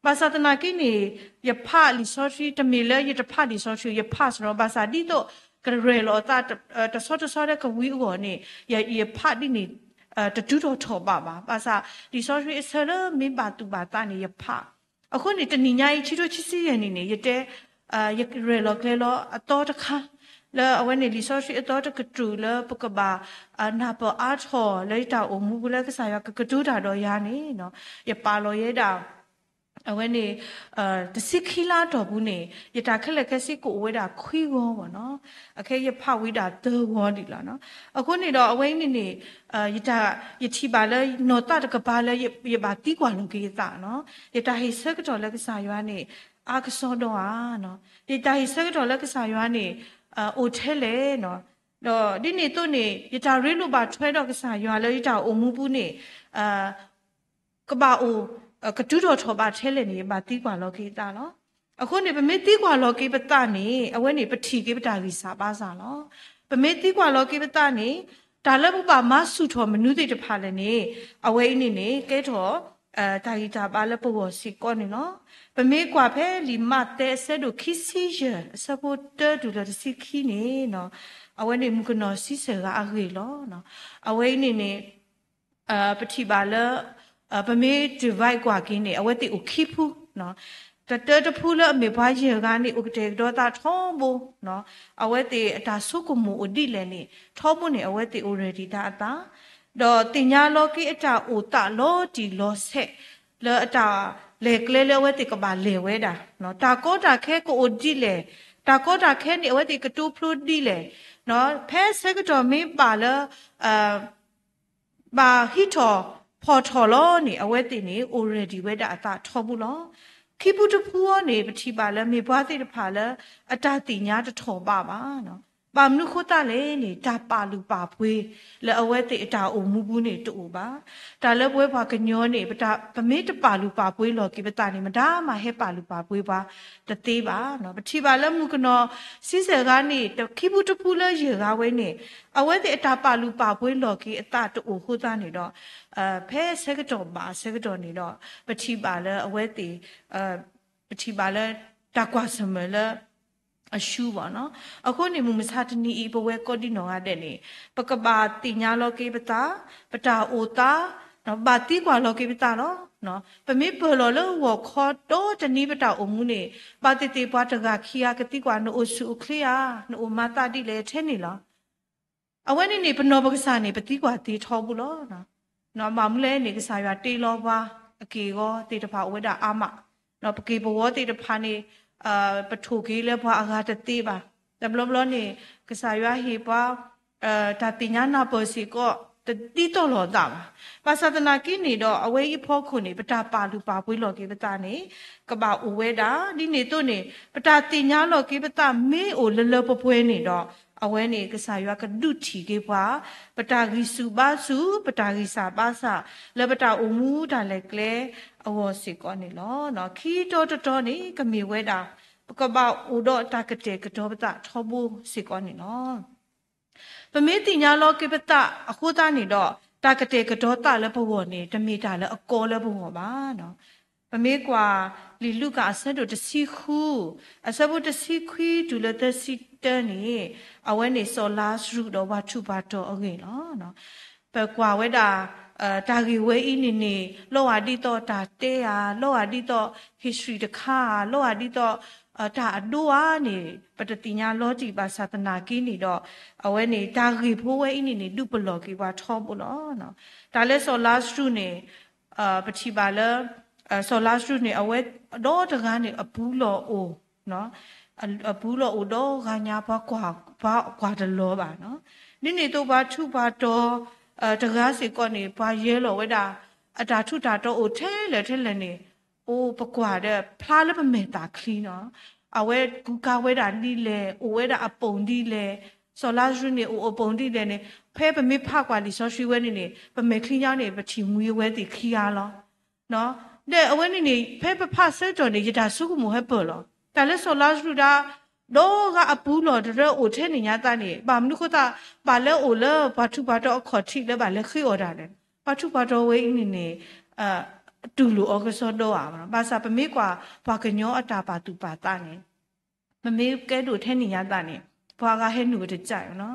ဘၣ်ဆၣ်သနာ်က့န့ၣ် ယဖးလံာ်စီဆှံ တမ့ၢ်လၢယတဖးလံာ်စီဆှံ ယဖးစရီ ဘၣ်ဆၣ်ဒ်သိးကရဲၣ်လီၤအသးတဆီတဆီလၢကဝံၤအဂီၢ်န့ၣ် ယဖးဒ်န့ၣ် တတုၤထီၣ်ထီၣ်ဘးဘၣ်. ဘၣ်ဆၣ်လံာ်စီဆှံအဆၢလၢမ့ၢ်ဘၣ်သူၣ်ဘၣ်သးန့ၣ် ယဖး အဃိန့ၣ် တနံၤညါအံၤ ခံထိခံဆံယဲၢ်နံၣ်န့ၣ် ယတဲ ယရဲၣ်လီၤကျဲၤလီၤအသီတခါ လၢအဝဲန့ၣ်လံာ်စီဆှံအသီတကတြူၢ်လၢပကဘၣ် နၢ်ပၢၢ်အါထီၣ်လၢယတၢ်အိၣ်မူပူၤလၢကစၢ်ယွၤကကတိၤတၢ်ဒီးယၤန့ၣ် ယပာ်လီၤယဲဒၣ် အဝဲန့ၣ် တဆံခံလါအတီၢ်ပူၤန့ၣ် ယတၢ်ခဲလၢာ်ခဲဆ့ကအိၣ်ဝဲဒၣ်ခွံဂီၤဘၣ်နီၤ. အခဲယဖးဝံၤဒၣ်သၢဂီၤဒံးလီၤနီၤ. အဃိန့ၣ်ဒီးအဝဲအံၤန့ၣ်န့ၣ် ယတၢ် ယထံၣ်ဘၣ်လၢနီၢ်သးတကပၤလၢယဘၣ်သံကွၢ်လီၤက့ၤယသးနီၤ. ယတၢ်ဟ့ၣ်ဆၢကတီၢ်လၢကစၢ်ယွၤန့ၣ် အါကစီဒီဧါ. ယတၢ်ဟ့ၣ်ဆၢကတီၢ်လၢကစၢ်ယွၤန့ၣ် အိၣ်ထဲလဲၣ်နီၤ. ဒီးဒ်န့ၣ်အသိးန့ၣ် ယတၢ်ရ့လိာ်ဘၣ်ထွဲဒီးကစၢ်ယွၤလၢယတၢ်အိၣ်မူပူၤန့ၣ် ကဘၣ်အိၣ် ကတုၤထီၣ်ထီၣ်ဘးထဲလဲၣ်န့ၣ် ယဘၣ်သံကွၢ်လီၤက့ၤယသးလီၤ. အဃိန့ၣ် ပမ့ၢ်သံကွၢ်လီၤက့ၤပသးန့ၣ် အဝဲန့ၣ်ပထံၣ်က့ၤပတၢ်ဂံၢ်စၢ်ဘါစၢ်လီၤ. ပမ့ၢ်သံကွၢ်လီၤက့ၤပသးန့ၣ် တၢ်လၢပဘၣ်မၤဆူၣ်ထီၣ်မနုၤသ့ၣ်တဖၣ်လဲၣ်န့ၣ် အဝဲအံၤန့ၣ်န့ၣ် ကဲထီၣ် တၢ်ဂံၢ်တၢ်ဘါလၢပဂီၢ်စ့ၢ်ကီးန့ၣ်လီၤ. ပမ့ၢ်ကွၢ်ဖဲလံာ်မးသဲအဆၢဒိၣ်ခံဆံယဲၢ် အဆၢဖိတၢတုၤလၢတဆံခံန့ၣ် အဝဲန့ၣ်မုၣ်ကနီၤဆံဆဲၣ်ဂၤအဂ့ၢ်လီၤ. အဝဲအံၤန့ၣ်န့ၣ် ပထံၣ်ဘၣ်လၢ ပမ့ၢ် divide ကွၢ်က့ၤန့ၣ် အဝဲသ့ၣ်အိၣ်ခံဖု, တတၢတဖုလၢအမ့ၢ်ပှၤယဲၢ်ဂၤန့ၣ် အိၣ်ကတဲာ်ကတီၤသးထီဘိ, အဝဲသ့ၣ်အတၢ်ဆိကမိၣ်အိၣ်ဒ်လဲၣ်န့ၣ် ထီဘိန့ၣ် အဝဲသ့ၣ်အိၣ် ready တၢ်အသး, ဒီးသ့ၣ်ညါလီၤက့ၤအတၢ်အိၣ်သးလီၤတံၢ်လီၤဆဲး လၢအတၢ်လဲၤကျဲလၢအဝဲသ့ၣ်ကဘၣ်လဲၤဝဲဒၣ်, တၢ်ကီတၢ်ခဲကအိၣ်ဒ်လဲၣ်, တၢ်ကီတၢ်ခဲန့ၣ် အဝဲသ့ၣ်ကတိဖျိဒ်လဲၣ်, ဖဲဆၢကတီၢ်မ့ၢ်ဘၣ်လၢ ဘၣ်ဟံးထီၣ်ဖီၣ်ထီၣ်လီၤန့ၣ် အဝဲသ့ၣ်န့ၣ် အိၣ် ready ဝဲဒၣ်အသးထီဘိလီၤ. ခံဖုတဖုအံၤန့ၣ် ပထံၣ်ဘၣ်လၢမ့ၢ်ပှၤသ့ၣ်တဖၣ်လၢ အတၢ်သ့ၣ်ညါတထီၣ်ဘးဘၣ်. ဘၣ်မနုၤဃိသတးလဲၣ်န့ၣ် တၢ်ပာ်လုၢ်ပာ်ပှ့ၤ လၢအဝဲသ့ၣ်အတၢ်အိၣ်မူပူၤန့ၣ်တအိၣ်ဘၣ်. တၢ်လၢပဝဲပှၤကညီန့ၣ် ပမ့ၢ်တပာ်လုၢ်ပာ်ပှ့ၤလီၤက့ၤပသးန့ၣ် မတၤမၤဟဲပာ်လုၢ်ပာ်ပှ့ၤပှၤတသ့ဘၣ်. ပထံၣ်ဘၣ်လၢမုၣ်ကနီၤဆံဆဲၣ်ဂၤန့ၣ် ခံဖုတဖုလၢယဲၢ်ဂၤဝဲန့ၣ် အဝဲသ့ၣ်အတၢ်ပာ်လုၢ်ပာ်ပှ့ၤလီၤက့ၤအသးတအိၣ်ဃိသတးန့ၣ်ဒီး ဖဲဆၢကတီၢ်ဘၣ်ဆၢကတီၢ်န့ၣ်ဒီး ပထံၣ်ဘၣ်လၢအဝဲသ့ၣ် ပထံၣ်ဘၣ်လၢတၢ်ကွၢ်ဆၢၣ်မဲာ်လၢ အရှုံးဘၣ်နီၤ. အဃိန့ၣ် မုၢ်မဆါတနံၤအံၤ ပဝဲကိးဒံနီၢ်ဂၤဒဲးန့ၣ် ပကဘၣ်သ့ၣ်ညါလီၤက့ၤပသး, ပတၢ်အိၣ်သး, ဘၣ်သံကွၢ်လီၤက့ၤပသးလီၤ. ပမ့ၢ်ပၢၢ်လီၤလၢဂီၤခီဒီတနံၤပတၢ်အိၣ်မူန့ၣ် ဘၣ်သ့ၣ်သ့ၣ်ပှၤတဂၤခံဂၤကသံကွၢ် နအိၣ်ဆူၣ်အိၣ်ချ့ဧါ, နအိၣ်မၤသးဒ်လဲၣ်ထဲန့ၣ်လီၤ. အဝဲန့ၣ်န့ၣ် ပနီၢ်ပကစၢ်န့ၣ် ပသံကွၢ်သ့ထီဘိလီၤ. ဘၣ်မနုၤလဲၣ်န့ၣ် ကစၢ်ယွၤတ့လီၤပှၤအက့ၢ်အဂီၤသ့ၣ်တဖၣ်အိၣ်ဝဲဒၣ်အါမး, ပက့ၢ်ပဂီၤသ့ၣ်တဖၣ်န့ၣ် ပထိၣ်က့ၤလၢပှၤအဂၤတသ့ဘၣ်. တဘျီဘျီန့ၣ် ကစၢ်ယွၤဟ့ၣ်ပှၤ တၢ်သ့ၣ်ညါနၢ်ပၢၢ်စ့ၢ်ကီး တဒ်သိးလိာ်သးဘၣ်. ဘၣ်ဆၣ်သနာ်က့န့ၣ်ဒီး အဝဲအံၤအဖီခိၣ်န့ၣ် ပတၢ်ပာ်လုၢ်ပာ်ပှ့ၤလီၤက့ၤပသးန့ၣ် ကဘၣ်အိၣ်ဝဲဒၣ်. ဒ်န့ၣ်အသိးန့ၣ် ပတၢ်သ့ၣ်ညါလီၤက့ၤပသးမ့ၢ်အိၣ်လၢလၢပှဲၤပှဲၤန့ၣ်ဒီး အဝဲန့ၣ် ကစၢ်ယွၤကဒုးထံၣ်က့ၤပှၤ ပတၢ်ဂံၢ်ဆူၣ်ဘါဆူၣ် ပတၢ်ဂံၢ်စၢ်ဘါစၢ် လၢပတၢ်အိၣ်မူတၢ်လဲၤကျဲအဂီၢ်စ့ၢ်ကီးန့ၣ်လီၤ. ခံတီတတီန့ၣ် ကမ့ၢ်ဝဲဒၣ် ပကဘၣ်အိၣ်ဒီးတၢ်ကတဲာ်ကတီၤပသးထီဘိစ့ၢ်ကီးန့ၣ်လီၤ. ပမ့ၢ်သ့ၣ်ညါလီၤက့ၤပသးအဃိသတးန့ၣ်ဒီး တၢ်ကတဲာ်ကတီၤသးလၢပဂီၢ်န့ၣ် တမ့ၢ်တၢ်လၢအကီလၢပဂီၢ်ဘၣ်. ပမ့ၢ်ကွၢ်လံာ်လူၤကၣ်အဆၢဒိၣ်တဆံဃု အဆၢဖိတဆံခွံတုၤလၢသၢဆံတၢန့ၣ် အဝဲန့ၣ်စီၤလါစရူးဒီးပှၤထူးပှၤတီၤအဂ့ၢ်လီၤ. ပကွၢ်ဝဲဒၣ် တၢ်ဂ့ၢ်ဝဲအံၤန့ၣ်န့ၣ် လီၤဂာ်ဒ်သိးတၢ်တဲဧါ, လီၤဂာ်ဒ်သိး history တခါဧါ, လီၤဂာ်ဒ်သိး တၢ်အဒိဧါန့ၣ် ပတသ့ၣ်ညါလီၤတံၢ်ဘၣ်ဆၣ်သနာ်က့န့ၣ်ဒီး အဝဲန့ၣ် တၢ်ဂ့ၢ်ဖိဝဲအံၤန့ၣ်န့ၣ် ဒုးပလီၢ်က့ၤပှၤထီဘိလီၤ. တၢ်လၢစီၤလါစရူးန့ၣ် ပထံၣ်ဘၣ်လၢ စီၤလါစရူးန့ၣ် အဝဲဒီတဂၤန့ၣ် အပူၤလီၢ်အိၣ် အပူၤလီၢ်အိၣ်ဒီဂၤညါ ပှၤကွၢ်တလီၤဘၣ်. ဒ်န့ၣ်အသိးပှၤထူးပှၤတီၤ တဂၤစ့ၢ်ကီးန့ၣ် ပှၤယဲလီၤဝဲဒၣ် အတၢ်ထူးတၢ်တီၤအိၣ်ထဲလဲၣ်ထဲလဲၣ်န့ၣ် အိၣ်ပကွၢ်ဒီးဖျါလၢပမဲာ်သၣ်ချံနီၤ. အဝဲကူကၤဝဲဒၣ်ဒ်လဲၣ်, အိၣ်ဝဲဒၣ်အပူၤဒ်လဲၣ်, စီၤလါစရူးန့ၣ်အိၣ်အပူၤဒ်လဲၣ်န့ၣ် ဖဲပမ့ၢ်ဖးကွၢ်လံာ်စီဆှံဝဲန့ၣ်န့ၣ် ပမဲာ်ချံညါန့ၣ် ပထံၣ်မှံဝဲသ့ၣ်ခံဂၤလီၤ. ဒီးအဝဲန့ၣ်န့ၣ် ဖဲပဖးဆၢကတီၢ်န့ၣ် ယတၢ်ဆိကမိၣ်ဟဲပၢၢ်လီၤ. တၢ်လၢစီၤလါစရူးဒၣ် ဒီဂၤအပူၤလီၢ်တရၢအိၣ်ထဲန့ၣ်ညါသးန့ၣ် ဘၣ်မနုၤဃိသး ဘၣ်လဲၤအိၣ်လၢပှၤထူးပှၤတီၤအခီၣ်ထံးလၢဘၣ်လဲၤဃ့အီၣ်တၢ်လဲၣ်. ပှၤထူးပှၤတီၤဝဲအံၤန့ၣ်န့ၣ် တူၢ်လိာ်အီၤကစီဒီဧါ. ဘၣ်ဆၣ်ပမ့ၢ်ကွၢ်ပှၤကညီအတၢ်ပာ်သူၣ်ပာ်သးန့ၣ် ပမ့ၢ်ကဲဒိၣ်ထဲန့ၣ်ညါသးန့ၣ် ပှၤဂၤဟဲနုာ်ဝဲတကးနီၤ.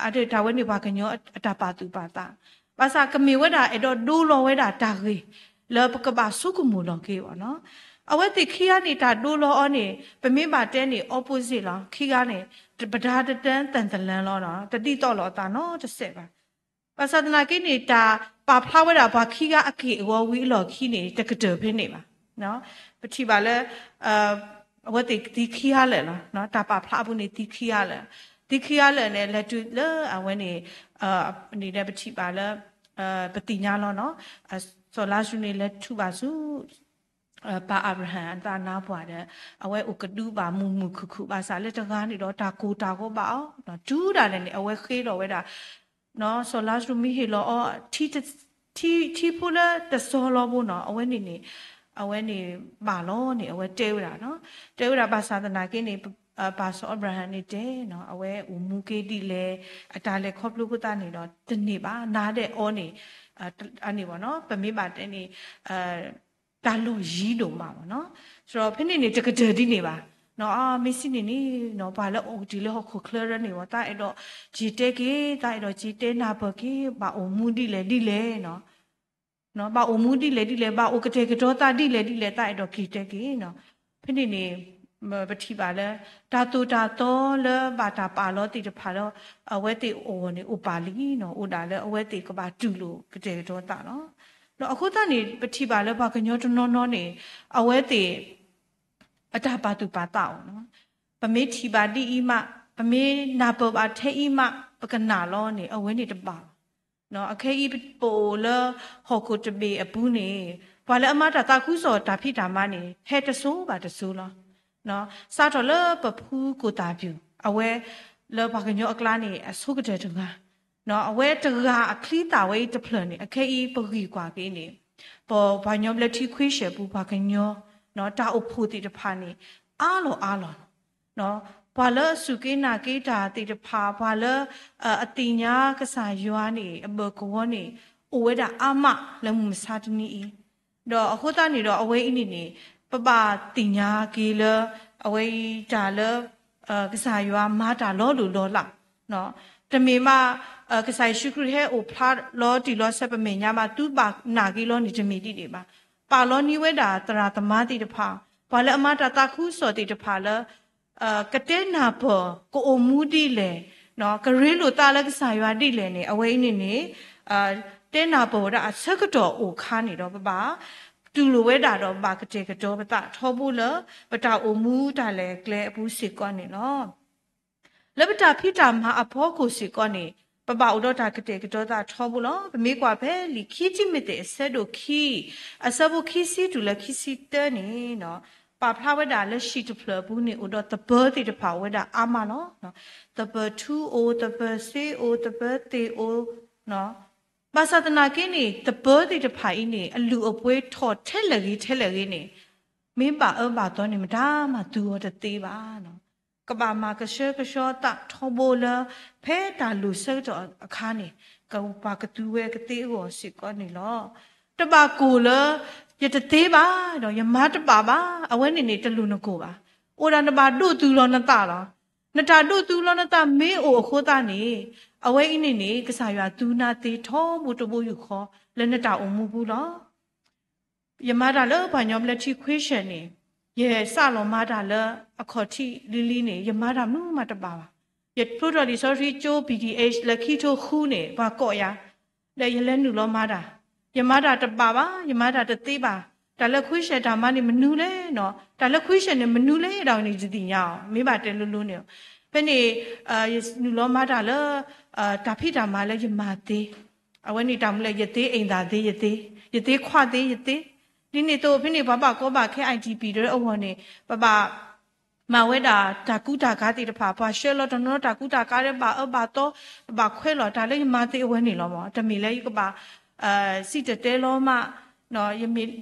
အတၢ်ဝဲန့ၣ်ပှၤကညီအတၢ်ပာ်သူၣ်ပာ်သး ဘၣ်ဆၣ်ကမ့ၢ်ဝဲဒၣ်အဲၣ်ဒိးဒိလီၤဝဲဒၣ်တၢ်ဂ့ၢ် လၢပကဘၣ်ဆိကမိၣ်လီၤက့ၤအီၤနီၤ. အဝဲသ့ၣ်ခံဂၤန့ၣ် တၢ်ဒိလီၤအီၤန့ၣ် ပမ့ၢ်ဘၣ်တဲန့ၣ် opposite လီၤ. ခံဂၤန့ၣ် ပဒါတတၢ သံတလမ်း လီၤ. တဒ်သိးလိာ်အသးနီတစဲးဘၣ်. ဘၣ်ဆၣ်သနာ်က့န့ၣ် တၢ်ပာ်ဖျါဝဲဒၣ်ပှၤခံဂၤအက့ၢ်အဂီၤဝံၤအလီၢ်ခံန့ၣ် တကတၢၢ်ဖဲန့ၣ်ဘၣ်. ပထံၣ်ဘၣ်လၢ အဝဲသ့ၣ်သံခံဂၤလၢာ်လီၤ. တၢ်ပာ်ဖျါအပူၤန့ၣ် သံခံဂၤလၢာ်, သံခံဂၤလၢာ်န့ၣ် လဲၤတုၤလၢအဝဲန့ၣ် န့ၣ်ဒီးပထံၣ်ဘၣ်လၢ ပသ့ၣ်ညါလီၤနီၤ. စီၤလါစရူးန့ၣ် လဲၤထုးဘၣ်ဆူ ပၢ်အၤဘြၤဟၣ်အသးနါပှၢ်ဒီး အဝဲအိၣ်ကဒုဘၣ်မုာ်မုာ်ခုၣ်ခုၣ် ဘၣ်ဆၣ်လၢတဂၤန့ၣ်ဒီး တၢ်ကိၢ်တၢ်ဂီၤဘၣ်အီၤ, တုၤဒၣ်လဲာ်န့ၣ် အဝဲဃ့လီၤဝဲဒၣ် စီၤလါစရူးမ့ၢ်ဟ့ၣ်လီၤအီၤ ထံဖိလၢတစီလီၤဘိနီၤ, အဝဲန့ၣ်န့ၣ် အဝဲန့ၣ်ဘၣ်လီၤန့ၣ် အဝဲတဲဝဲဒၣ်နီၤ. တဲဝဲဒၣ်ဘၣ်ဆၣ်သနာ်က့န့ၣ် ပၢ်စီၤအၤဘြၤဟၣ်န့ၣ်တဲနီၤ အဝဲအိၣ်မူက့ဒ်လဲၣ် အတၢ်လဲၤခီဖျိအဃိသတးန့ၣ်ဒီး တန့ၢ်ဘၣ် နၤဒဲးအီၤန့ၣ် န့ၣ်ဘၣ်နီၤ ပမ့ၢ်ဘၣ်တဲန့ၣ် တၢ်လီၢ်ယံၤဒိၣ်မးမ့ၢ်နီၤ. ဒီးဖဲန့ၣ်န့ၣ် တကတၢၢ်ဒ်န့ၣ်ဘၣ်. မ့ၢ်စံးန့ၣ်န့ၣ် ပှၤလၢအိၣ်ကတ့ၢ်လၢဟီၣ်ခိၣ်ချၢရၢန့ၣ်ဝဲ သးအဲၣ်ဒိးက့ၤတဲက့ၤ သးအဲၣ်ဒိးက့ၤတဲနၢ်ပၢၢ်က့ၤ ဘၣ်အိၣ်မူဒ်လဲၣ်ဒ်လဲၣ်နီၤ ဘၣ်အိၣ်မူဒ်လဲၣ်ဒ်လဲၣ် ဘၣ်အိၣ်ကတဲာ်ကတီၤသးဒ်လဲၣ်ဒ်လဲၣ် သးအဲၣ်ဒိးက့ၤတဲက့ၤနီၤ. ဖဲန့ၣ်န့ၣ် ပထံၣ်ဘၣ်လၢ တၢ်သိၣ်တၢ်သီလၢဘၣ်တၢ်ပာ်လီၤသ့ၣ်တဖၣ်လၢ အဝဲသ့ၣ်အဂီၢ်န့ၣ် အိၣ်ပာ်လံနီၤ အိၣ်ဒၣ်လၢအဝဲသ့ၣ်ကဘၣ်တူၢ်လိာ်ကတဲာ်ကတီၤသးလီၤ. ဒီးအဃိသတးန့ၣ် ပထံၣ်ဘၣ်လၢပှၤကညီတနီၤနီၤန့ၣ် အဝဲသ့ၣ် အတၢ်ပာ်သူၣ်ပာ်သးအီၤနီၤ. ပမ့ၢ်ထံၣ်ဘၣ်ဒ်အံၤမး ပမ့ၢ်နၢ်ပၢၢ်ဘၣ်ထဲအံၤမး ပကနၣ်လီၤန့ၣ် အဝဲန့ၣ်တဘၣ်ဘၣ်. အခဲအံၤပအိၣ်လၢဟီၣ်ခိၣ်တဘ့ၣ်အပူၤန့ၣ် ပှၤလၢအမၤတၢ်သးခုကစီၣ်တၢ်ဖံးတၢ်မၤန့ၣ် ဟဲတစိၤဘၣ်တစိၤလီၤ. စးထီၣ်လၢပဖုကိၢ်သၣ်ပၠူၣ် အဝဲလၢပှၤကညီအကျါန့ၣ် အဆိကတၢၢ်တဂၤ အဝဲတဂၤအချံသၣ်ဝဲအံၤတဖျၢၣ်န့ၣ် အခဲအံၤပဂံၢ်ကွၢ်က့ၤန့ၣ် ပပှၤကညီဘျၢထံခွံဆၢၣ်ပူၤပှၤကညီ တၢ်အိၣ်ဖှိၣ်သ့ၣ်တဖၣ်န့ၣ် အါလီၤအါလီၤလီၤ. ပှၤလၢအစူၢ်က့ၤနာ်က့ၤတၢ်သ့ၣ်တဖၣ် ပှၤလၢ အသ့ၣ်ညါကစၢ်ယွၤန့ၣ် အဘၢၣ်ကဝီၤန့ၣ် အိၣ်ဝဲဒၣ်အါမးလၢမုၢ်မဆါတနံၤအံၤ ဒီးအဃိသတးန့ၣ်ဒီး အဝဲအံၤန့ၣ်န့ၣ် ပဘၣ်သ့ၣ်ညါက့ၤလၢ အဝဲအံၤတၢ်လၢ ကစၢ်ယွၤမၤတၢ်လီၤလိၢ်လီၤလး တမ့ၢ်ဘၣ် ကစၢ်ယ့ၣ်ၡူးခရံာ်ဟဲအိၣ်ဖျါလီၤတံၢ်လီၤဆဲးပမဲာ်ညါဘၣ် သုဘၣ်နာ်က့ၤလီၤန့ၣ် တမ့ၢ်ဒ်န့ၣ်ဘၣ်. ပာ်လီၤန့ၢ်ဝဲဒၣ်သရၣ်သမါသ့ၣ်တဖၣ် ပှၤလၢအမၤတၢ်သးခုကစီၣ်သ့ၣ်တဖၣ်လၢ ကတဲနၢ်ပၢၢ် ကအိၣ်မူဒ်လဲၣ် ကရ့လိာ်သးလၢကစၢ်ယွၤဒ်လဲၣ်န့ၣ် အဝဲအံၤန့ၣ်န့ၣ် တဲနၢ်ပၢၢ်ဝဲဒၣ်အဆၢကတီၢ်အိၣ်ခါန့ၣ်ဒီး ပဘၣ်တူၢ်လိာ်ဝဲဒၣ်ဒီးဘၣ်ကတဲာ်ကတီၤပသးထီဘိလၢ ပတၢ်အိၣ်မူတၢ်လဲၤကျဲအပူၤစ့ၢ်ကီးန့ၣ်လီၤ. လၢပတၢ်ဖံးတၢ်မၤအဖီခိၣ်စ့ၢ်ကီးန့ၣ် ပဘၣ်အိၣ်ဒီးတၢ်ကတဲာ်ကတီၤသးထီဘိလီၤ. ပမ့ၢ်ကွၢ်ဖဲလံာ်ခံတံၤမသ့းအဆၢဒိၣ်ခံ အဆၢဖိခံဆံတုၤလၢခံဆံတၢန့ၣ် ပာ်ဖျါဝဲဒၣ်လၢဟံၣ်တဖျၢၣ်အပူၤန့ၣ် အိၣ်ဒီးသပၢၤသ့ၣ်တဖၣ်အိၣ်ဝဲဒၣ်အါမးလီၤ. သပၢၤထူအိၣ်, သပၢၤစ့အိၣ်, သပၢၤသ့ၣ်အိၣ်, ဘၣ်ဆၣ်သနာ်က့န့ၣ် သပၢၤသ့ၣ်တဖၣ်အံၤန့ၣ် အလုၢ်အပှ့ၤထီၣ်ထဲလဲၣ်ဂ့ၤထဲလဲၣ်ဂ့ၤန့ၣ် မ့ၢ်ဘၣ်အၢဘၣ်သီန့ၣ် မတၤမၤသူအီၤတသ့ဘၣ်. ကဘၣ်မၤကဆှဲကဆှီသးထီဘိလၢ ဖဲတၢ်လိၣ်ဆၢကတီၢ်အခါန့ၣ် ကပှၤကသူဝဲကသ့အဂီၢ်စ့ၢ်ကီးန့ၣ်လီၤ. တဘၣ်ကိၢ်လၢ ယတသ့ဘၣ် ဒီးယမၤတဘၣ်ဘၣ် အဝဲန့ၣ်န့ၣ် တလိၣ်နကိၢ်ဘၣ်. အိၣ်ဒၣ်နဘၣ်ဒိးသူလီၤနသးလီၤ. နတၢ်ဒိးသူလီၤနသးမ့ၢ်အိၣ်အဃိသတးန့ၣ် အဝဲအံၤန့ၣ်န့ၣ် ကစၢ်ယွၤသူနၤသ့ထီဘိတဘိယူၢ်ဃီ လၢနတၢ်အိၣ်မူပူၤလီၤ. ယမၤတၢ်လၢပှၤကညီဘျၢထံခွံဆၢၣ်န့ၣ် ယစးလီၤမၤတၢ်လၢအခီၣ်ထံးလံၤလံၤန့ၣ် ယမၤတၢ်မနုၤမးတဘၣ်ဘၣ်. ယဖျိထီၣ်လံာ်စီဆှံကၠိ ပီၣ်ထံၣ်အ့ၣ် လၢခံထိဃုန့ၣ် ပှၤကိးယၤ ဒီးယလဲၤနုာ်လီၤမၤတၢ်, ယမၤတၢ်တဘၣ်ဘၣ်, ယမၤတၢ်တသ့ဘၣ်. တၢ်လၢခွံဆၢၣ်တၢ်မၤန့ၣ် မနုၤလဲၣ်နီၤ, တၢ်လၢခွံဆၢၣ်န့ၣ် မနုၤလဲၣ်ဒီးန့ၣ် ယတသ့ၣ်ညါအီၤ, မ့ၢ်ဘၣ်တဲလိၤလိၤန့ၣ်. ဖဲန့ၣ် ယနုာ်လီၤမၤတၢ်လၢ တၢ်ဖံးတၢ်မၤလၢယမၤသ့, အဝဲန့ၣ်တၢ်မနုၤလဲၣ်, ယသ့အိမ်သာသ့ယသ့, ယသ့ခွါသ့ယသ့. ဒ်န့ၣ်အသိး ဖဲန့ၣ် ပှၤဘၣ်ကီဘၣ်ခဲ အိုင်ဒီပီၣ် တၢ်အဂီၢ်န့ၣ် ပဘၣ် မၤဝဲဒၣ်တၢ်ကူတၢ်ကၤသ့ၣ်တဖၣ်, ပှၤဆှၢလီၤတနီၤတၢ်ကူတၢ်ကၤလၢဘၣ်အၢဘၣ်သီ, ပဘၣ်ခွဲးလီၤတၢ်လၢယမၤသ့အဝဲန့ၣ်လီၤမး. တမ့ၢ်လၢယကဘၣ် စံၣ်တဲၤတဲလီၤမး,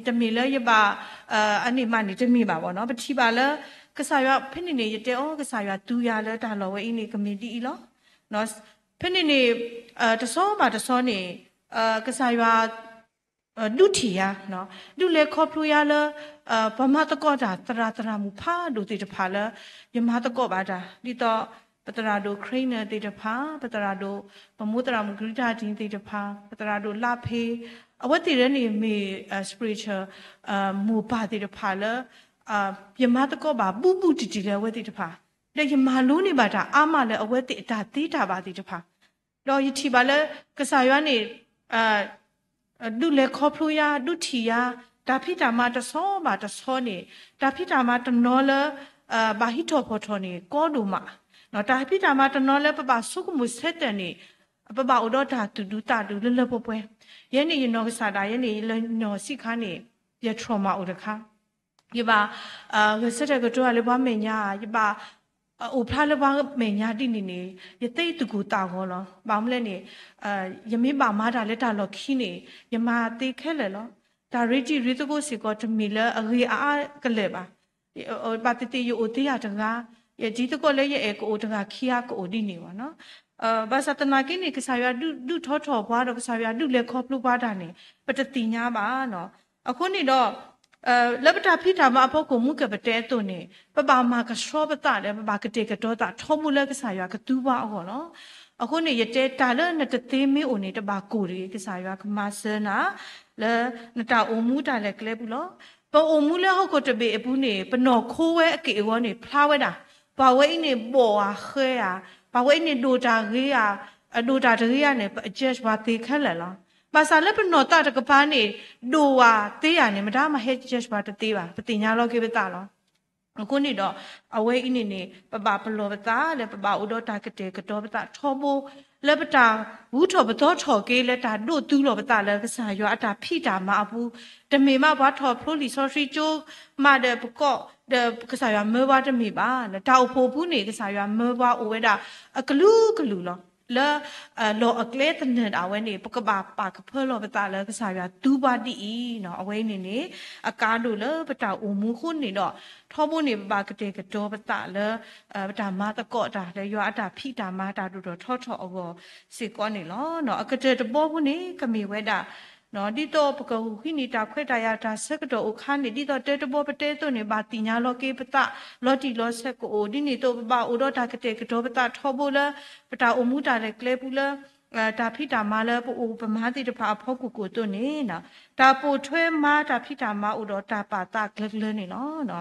တမ့ၢ်လၢယဘၣ် အန့ၣ်မးန့ၣ် တမ့ၢ်ဘၣ်ဘၣ်နီၤ. ပထံၣ်ဘၣ်လၢ ကစၢ်ယွၤ ဖဲန့ၣ်န့ၣ် ယတဲအီၤ ကစၢ်ယွၤသူယၤလၢတၢ်လီၢ်ဝဲအံၤန့ၣ် ကမ့ၢ်ဒ်အံၤလီၤ. ဖဲန့ၣ်န့ၣ် တဆီဘၣ်တဆီန့ၣ် ကစၢ်ယွၤ ဒုးထံၣ်ယၤ, ဒုးလဲၤခီဖျိယၤလၢ ပှၤမၤသကိးတၢ်သရၣ်သရၣ်မုၣ်ဖးဒိၣ်သ့ၣ်တဖၣ်လၢ ယမၤသကိးဘၣ်တၢ် ဒ်သိး ပသရၣ်ဒိၣ် Craner သ့ၣ်တဖၣ်, ပသရၣ်ဒိၣ် ပမိၢ်သရၣ်မုၣ် Greta Dean သ့ၣ်တဖၣ်, ပသရၣ်ဒိၣ်လါဖ့, အဝဲသ့ၣ်လၢန့ၣ်မ့ၢ် spiritual မိၢ်ပၢ်သ့ၣ်တဖၣ်လၢ ယမၤသကိးဘၣ်ဘူးဘူးတံၢ်တံၢ်လၢအဝဲသ့ၣ်တဖၣ်, ဒီးယမၤလိန့ၢ်ဘၣ်တၢ်အါမးလၢအဝဲသ့ၣ်အတၢ်သ့တၢ်ဘၣ်သ့ၣ်တဖၣ်, ဒီးယထံၣ်ဘၣ်လၢ ကစၢ်ယွၤန့ၣ် ဒုးလဲၤခီဖျိယၤ ဒုးထံၣ်ယၤ, တၢ်ဖံးတၢ်မၤတဆီဘၣ်တဆီန့ၣ်, တၢ်ဖံးတၢ်မၤတနီၤလၢ ဘၣ်ဟံးထီၣ်ဖီၣ်ထီၣ်န့ၣ် ကီဒိၣ်မး, တၢ်ဖံးတၢ်မၤတနီၤလၢပဘၣ်ဆိကမိၣ်ဆၢတဲာ်န့ၣ် ပဘၣ်အိၣ်ဒီးတၢ်သူၣ်ဒူသးဒူလၢလၢပှဲၤပှဲၤ, ယဲန့ၣ်ယနီၢ်ကစၢ်ဒၣ် ယဲန့ၣ်ယလၢနီၢ်ဆံးခါန့ၣ် ယ trauma အိၣ်တခါ ယဘၣ် ဂဲၤဆၢထၢၣ်ကတိၤတၢ်လၢပှၤမဲာ်ညါ, ယဘၣ် အိၣ်ဖျါလၢပှၤမဲာ်ညါဒ်န့ၣ်န့ၣ် ယသ့သူၣ်ကိၢ်သးဂီၤလီၤ. ဘၣ်မနုၤလဲၣ်န့ၣ် ယမ့ၢ်ဘၣ်မၤတၢ်လၢတၢ်လီၢ်ခံန့ၣ် ယမၤသ့ခဲလၢာ်လီၤ. တၢ်ရ့တံၤရ့သကိးစ့ၢ်ကီး တမ့ၢ်လၢအဂ့ၤအါအါကလဲာ်ဘၣ်. ဘၣ်သ့ၣ်သ့ၣ်ယအိၣ်သ့ယၤတဂၤ, ယတံၤသကိးလၢယအဲၣ်ကအိၣ်တဂၤခံဂၤကအိၣ်ဒ်န့ၣ်ဘၣ်နီၤ. ဘၣ်ဆၣ်သနာ်က့န့ၣ် ကစၢ်ယွၤဒုးထီထီၣ်ပှၤဒီး ကစၢ်ယွၤဒုးလဲၤခီဖျိပှၤတၢ်န့ၣ် ပတသ့ၣ်ညါဘၣ်နီၤ. အဃိန့ၣ်ဒီး လၢပတၢ်ဖံးတၢ်မၤအဖီခိၣ် မူကၢၢ်ပတဲအသိးန့ၣ် ပဘၣ်မၤကဆှီပသးဒီး ပဘၣ်ကတဲာ်ကတီၤသးထီဘိလၢကစၢ်ယွၤကသူဘၣ်အဂီၢ်လီၤ. အဃိန့ၣ် ယတဲတၢ်လၢနတသ့မ့ၢ်အိၣ်န့ၣ် တဘၣ်ကိၢ်တဂ့ၤ, ကစၢ်ယွၤကမၤစၢၤနၤ လၢနတၢ်အိၣ်မူတၢ်လဲၤကျဲပူၤလီၤ. ပအိၣ်မူလၢဟီၣ်ခိၣ်တဘ့ၣ်အပူၤန့ၣ် ပနီၢ်ခိဝဲအက့ၢ်အဂီၤန့ၣ် ဖျါဝဲဒၣ်, ပှၤဝဲအံၤန့ၣ် ဘီၣ်ဧါ ဃဲဧါ, ပှၤဝဲအံၤန့ၣ် ဒိၣ်တၢ်ဂ့ၤဧါ, အဒိၣ်တၢ်တဂ့ၤဧါန့ၣ် ပ adjust ပှၤသ့ခဲလၢာ်လီၤ. ဘၣ်ဆၣ်လၢပနီၢ်သးတကပၤန့ၣ် ဒိၣ်ဧါသ့ဧါန့ၣ် မတၤမၤဟဲ adjust ပှၤတသ့ဘၣ်, ပသ့ၣ်ညါလီၤက့ၤပသးလီၤ. အဃိန့ၣ်ဒီး အဝဲအံၤန့ၣ်န့ၣ် ပဘၣ်ပလီၢ်ပသးလၢပဘၣ်အိၣ်ဒီးတၢ်ကတဲာ်ကတီၤပသးထီဘိ လၢပတၢ်ဂုၤထီၣ်ပသီထီၣ်က့ၤလၢတၢ်ဒိးသူလီၤပသးလၢကစၢ်ယွၤအတၢ်ဖံးတၢ်မၤအပူၤ, တမ့ၢ်မးပှၤထီၣ်ဖျိလံာ်စီဆှံကၠိမးဒီးပကိးဒီးကစၢ်ယွၤမၢပှၤတမ့ၢ်ဘၣ်. တၢ်အိၣ်ဖှိၣ်အပူၤန့ၣ် ကစၢ်ယွၤမၢပှၤအိၣ်ဝဲဒၣ်အကလုာ်ကလုာ်လီၤ. လၢ လီၢ်အကျဲသနၢၣ်ဒၣ်ဝဲန့ၣ် ပကဘၣ်ပာ်ကဖၢလီၤပသးလၢကစၢ်ယွၤသူပှၤဒ်အံၤနီၤ. အဝဲအံၤန့ၣ်န့ၣ် အကါဒိၣ်လၢပတၢ်အိၣ်မူအဃိန့ၣ်ဒီး ထီဘိန့ၣ် ပဘၣ်ကတဲာ်ကတီၤပသးလၢ ပတၢ်မၤသကိးတၢ်လၢယွၤအတၢ်ဖံးတၢ်မၤတၢ်ဒိၣ်ထီၣ်ထီထီၣ်အဂီၢ်စ့ၢ်ကီးန့ၣ်လီၤ. အကတၢၢ်တဘီဖိန့ၣ် ကမ့ၢ်ဝဲဒၣ် ဒ်သိးပကဂုာ်ဃံန့ၢ်တၢ်ခွဲးတၢ်ယာ်တၢ်ဆၢကတီၢ်အိၣ်ခါန့ၣ် ဒ်သိးတၢတဘီပတဲအသိးန့ၣ် ဘၣ်သ့ၣ်ညါလီၤက့ၤပသး လီၤတံၢ်လီၤဆဲးကအိၣ် ဒ်န့ၣ်အသိး ပဘၣ်အိၣ်ဒီးတၢ်ကတဲာ်ကတီၤပသးထီဘိလၢ ပတၢ်အိၣ်မူတၢ်လဲၤကျဲပူၤလၢ တၢ်ဖံးတၢ်မၤလၢပအိၣ်ပမၤသ့ၣ်တဖၣ်အဖီခိၣ်ကိၣ်အသိးန့ၣ် တၢ်ပိာ်ထွဲမၤတၢ်ဖံးတၢ်မၤအိၣ်ဒီးတၢ်ပာ်သးကျၢၤကျၢၤန့ၣ်လီၤ.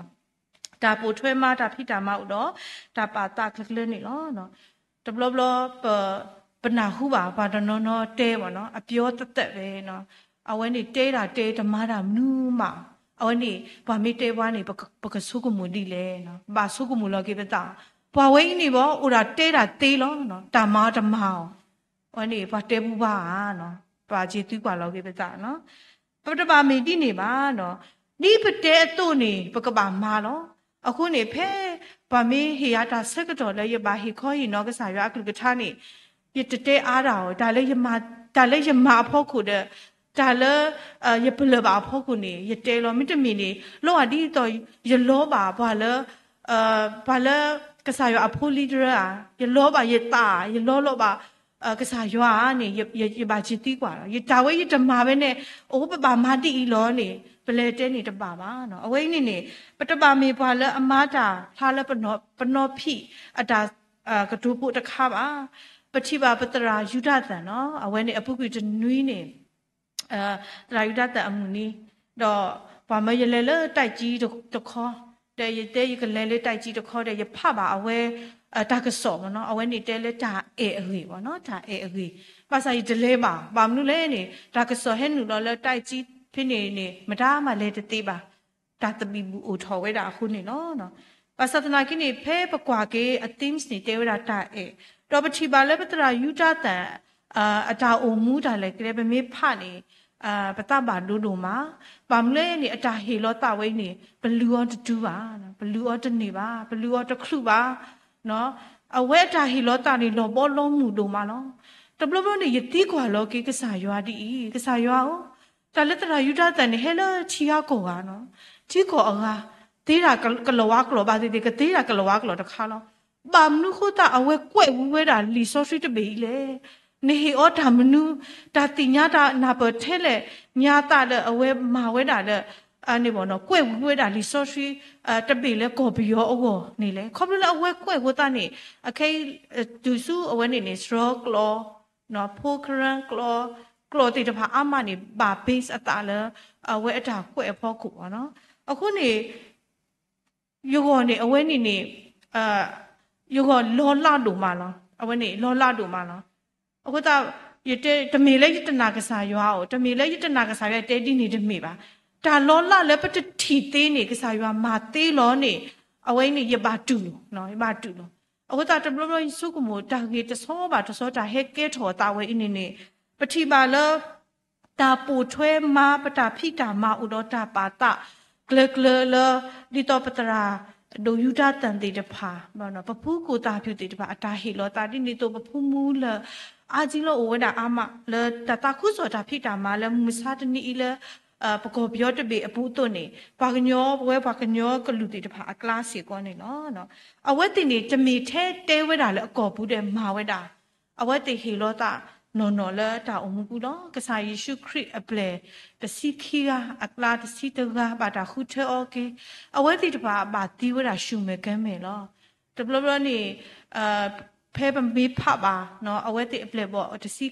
တၢ်ပိာ်ထွဲမၤတၢ်ဖံးတၢ်မၤအိၣ်ဒီးတၢ်ပာ်သးကျၢၤကျၢၤန့ၣ်လီၤ. တဘျီဘျီ ပနၢ်ဟူဘၣ်ပှၤတနီၤနီၤတဲဘၣ်နီၤ အပျီသတၢးဝဲနီၤ အဝဲန့ၣ်တဲဒၣ်တဲတမၤတၢ်မနုၤမး အဝဲန့ၣ် ပှၤမ့ၢ်တဲပှၤန့ၣ် ပကဆိကမိၣ်ဒ်လဲၣ်နီၤ ပဘၣ်ဆိကမိၣ်လီၤက့ၤပသး ပှၤဝဲအံၤန့ၣ်ဘၣ် အိၣ်ဒၣ်တဲဒၣ်သ့လီၤ တၢ်မၤအီၤတမၤအီၤ အဝဲန့ၣ် ပှၤတဲပူၤဘၣ်ဧါနီၤ ပဘၣ်စ့ၤသံကွၢ်လီၤက့ၤပသးနီၤ ပတဘၣ်မ့ၢ်ဒ်န့ၣ်ဘၣ်နီၤ ဒ်ပတဲအသိးန့ၣ် ပကဘၣ်မၤလီၤ. အဃိန့ၣ် ဖဲပှၤမ့ၢ်ဟ့ၣ်ယၤတၢ်ဆၢကတီၢ်လၢယဘၣ်ဟ့ၣ်ခီဟ့ၣ်နီၤကစၢ်ယွၤအကလုၢ်ကထါန့ၣ် ယတတဲအါတၢ်အီၤ တၢ်လၢယမၤ တၢ်လၢယမၤအဖီခိၣ်ဒီး တၢ်လၢ ယပလၢၢ်ဘၣ်အဖီခိၣ်န့ၣ် ယတဲလီၤ မ့တမ့ၢ်န့ၣ် လီၤဂာ်ဒ်သိး ယလီဘၣ်ပှၤလၢ ပှၤလၢကစၢ်ယွၤအဖိလံတရၢဧါ ယလီဘၣ်ယသး ယလီလီၤဘၣ် ကစၢ်ယွၤဧါန့ၣ် ယဘၣ်စ့ၤသံကွၢ်လီၤ ယတၢ်ဝဲယတမၤဝဲန့ၣ် အိၣ်ပဘၣ်မၤဒ်အံၤလီၤန့ၣ် ပလဲၤတဲန့ၣ်တဘၣ်ဘၣ်နီၤ အဝဲအံၤန့ၣ်န့ၣ် ပတဘၣ်မ့ၢ်ပှၤလၢအမၤတၢ်ဖျါလၢပနီၢ်ဖံးအတၢ် ကတိၤဖိတခါဘၣ်. ပထံၣ်ဘၣ်ပသရၣ်ယူဒၤသၣ်နီၤ အဝဲန့ၣ်အပူၤကွံာ်တနွံန့ၣ် သရၣ်ယူဒၤသၣ်အမုၢ်နံၤ ဒီးပှၤမၢယလဲၤလၢတၢ်ကၠံတခီ ဒီးယတဲယကလဲၤလၢတၢ်ကၠံတခီဒီး ယဖးဘၣ်အဝဲ တၢ်ကစီၣ်မနီၤ အဝဲန့ၣ်တဲလၢတၢ်အဲၣ်အဂ့ၢ်ဘၣ်နီၤ တၢ်အဲၣ်အဂ့ၢ် ဘၣ်ဆၣ်ယတလဲၤဘၣ် ဘၣ်မနုၤလဲၣ်န့ၣ် တၢ်ကစီၣ်ဟဲနုာ်လီၤလၢတၢ်ကၠံဖဲန့ၣ်န့ၣ် မတၤမၤလဲၤတသ့ဘၣ် တၢ်သဘံၣ်ဘုၣ်အိၣ်ထီၣ်ဝဲဒၣ်အဃိန့ၣ်လီၤ. ဘၣ်ဆၣ်သနာ်က့န့ၣ် ဖဲပကွၢ်က့ၤအ themes န့ၣ် တဲဝဲဒၣ်တၢ်အဲၣ် ဒီးပထံၣ်ဘၣ်လၢပသရၣ်ယူဒၤသၣ် အတၢ်အိၣ်မူတၢ်လဲၤကျဲ ပမ့ၢ်ဖးန့ၣ် ပသးဘၣ်ဒိဒိၣ်မး ဘၣ်မနုၤလဲၣ်န့ၣ် အတၢ်ဟ့ၣ်လီၤသးဝဲအံၤန့ၣ် ပလုၢ်အီၤတတုၤဘၣ် ပလုၢ်အီၤတန့ၢ်ဘၣ် ပလုၢ်အီၤတချုးဘၣ် အဝဲအတၢ်ဟ့ၣ်လီၤသးန့ၣ် လီၤဘီလီၤမုၢ်ဒိၣ်မးလီၤ. တဘျီဘျီန့ၣ် ယသံကွၢ်လီၤက့ၤကစၢ်ယွၤဒ်အံၤ ကစၢ်ယွၤဧၢ တၢ်လၢသရၣ်ယူဒၤသၣ်န့ၣ် ဟဲလၢထံဂၤကီၢ်ဂၤနီၤ ထံကီၢ်အဂၤ သ့တၢ်ကလီၤဝါကျိာ်ဘၣ်သ့ၣ်သ့ၣ် ကသ့တၢ်ကလီၤဝါကျိာ်တခါလီၤ. ဘၣ်မနုၤဃိသတး အဝဲကွဲးဝံၤဝဲဒၣ်လံာ်စီဆှံတဘ့ၣ်အံၤလဲၣ်. နဟ့ၣ်အီၤတၢ်မနုၤ တၢ်သ့ၣ်ညါတၢ်နၢ်ပၢၢ်ထဲလဲၣ် ညါသးဒီးအဝဲမၤဝဲဒၣ်ဒီး န့ၣ်ဘၣ်နီၤ ကွဲးဝံၤဝဲဒၣ်လံာ်စီဆှံ တဘ့ၣ်လၢကီၢ်ပယီၤအဂီၢ်န့ၣ်လဲၣ်. ခီဖျိလၢအဝဲကွဲးအဃိသတးန့ၣ် အခဲအံၤ တုၤဆူအဝဲန့ၣ်န့ၣ် စရီကျိာ် ဖိခရၢကျိာ် ကျိာ်သ့ၣ်တဖၣ်အါမးန့ၣ် ဘၣ် base အသးလၢ အဝဲအတၢ်ကွဲးအဖီခိၣ်ဘၣ်နီၤ. အဃိန့ၣ် ယဂီၢ်န့ၣ် အဝဲန့ၣ်န့ၣ် ယဂီၢ်လီၤလးဒိၣ်မးလီၤ. အဝဲန့ၣ်လီၤလးဒိၣ်မးလီၤ. အဃိသတး ယတဲ တမ့ၢ်လၢယတနာ်ကစၢ်ယွၤဧိၤ, တမ့ၢ်လၢယတနာ်ကစၢ်ယွၤ တဲဒ်န့ၣ်တမ့ၢ်ဘၣ်. တၢ်လီၤလးလၢပတထံၣ်သ့န့ၣ် ကစၢ်ယွၤမၤသ့လီၤန့ၣ် အဝဲန့ၣ် ယဘၣ်တူၢ်လိာ်, ယဘၣ်တူၢ်လိာ်. အဃိသတး တဘျီဘျီယဆိကမိၣ် တၢ်ဂ့ၢ်တဆီဘၣ်တဆီ တၢ်ဟဲကဲထီၣ်အသးဝဲအံၤန့ၣ်န့ၣ် ပထံၣ်ဘၣ်လၢ တၢ်ပိာ်ထွဲမၤ ပတၢ်ဖံးတၢ်မၤအိၣ်ဒီးတၢ်ပာ်သးကျၢၤကျၢၤလၢ ဒ်သိးပသရၣ် ဒိၣ်ယူတၢ်သၣ်သ့ၣ်တဖၣ် ပဖုကိၣ်သၣ်ဖၠူၣ်သ့ၣ်တဖၣ် အတၢ်ဟ့ၣ်လီၤသး ဒ်န့ၣ်အသိး ပဖုမူလၢာ် အါတံလီၤအိၣ်ဝဲဒၣ်အါမး လၢတၢ်သးခုကစီၣ်တၢ်ဖံးတၢ်မၤလၢမုၢ်မဆါတနံၤအံၤလၢ ပကီၢ်ပယီၤတဘ့ၣ်အပူၤအသိးန့ၣ် ပှၤကညီ ပဝဲပှၤကညီကလုာ်သ့ၣ်တဖၣ်အကျါစ့ၢ်ကီးန့ၣ်လီၤ. အဝဲသ့ၣ်န့ၣ် တမ့ၢ်ထဲတဲဝဲဒၣ်လၢအကီၢ်ပူၤဒီးမၤဝဲဒၣ် အဝဲသ့ၣ်ဟ့ၣ်လီၤသးနီၢ်နီၢ်လၢတၢ်အိၣ်မူပူၤလီၤ. ကစၢ်ယ့ၣ်ၡူးခရံာ်အပျဲၢ်တဆံခံဂၤ အကျါတဆံတဂၤ ဘၣ်တၢ်ဃုထၢအီၤက့ၤ အဝဲသ့ၣ်တဖၣ်ဘၣ်သံဝဲဒၣ်ဆူၣ်မဲာ်ကဲမဲာ်လီၤ. တဘျီဘျီန့ၣ် ဖဲပမ့ၢ်ဖးဘၣ် အဝဲသ့ၣ်အပျဲၢ်ဘီၣ်တဆံ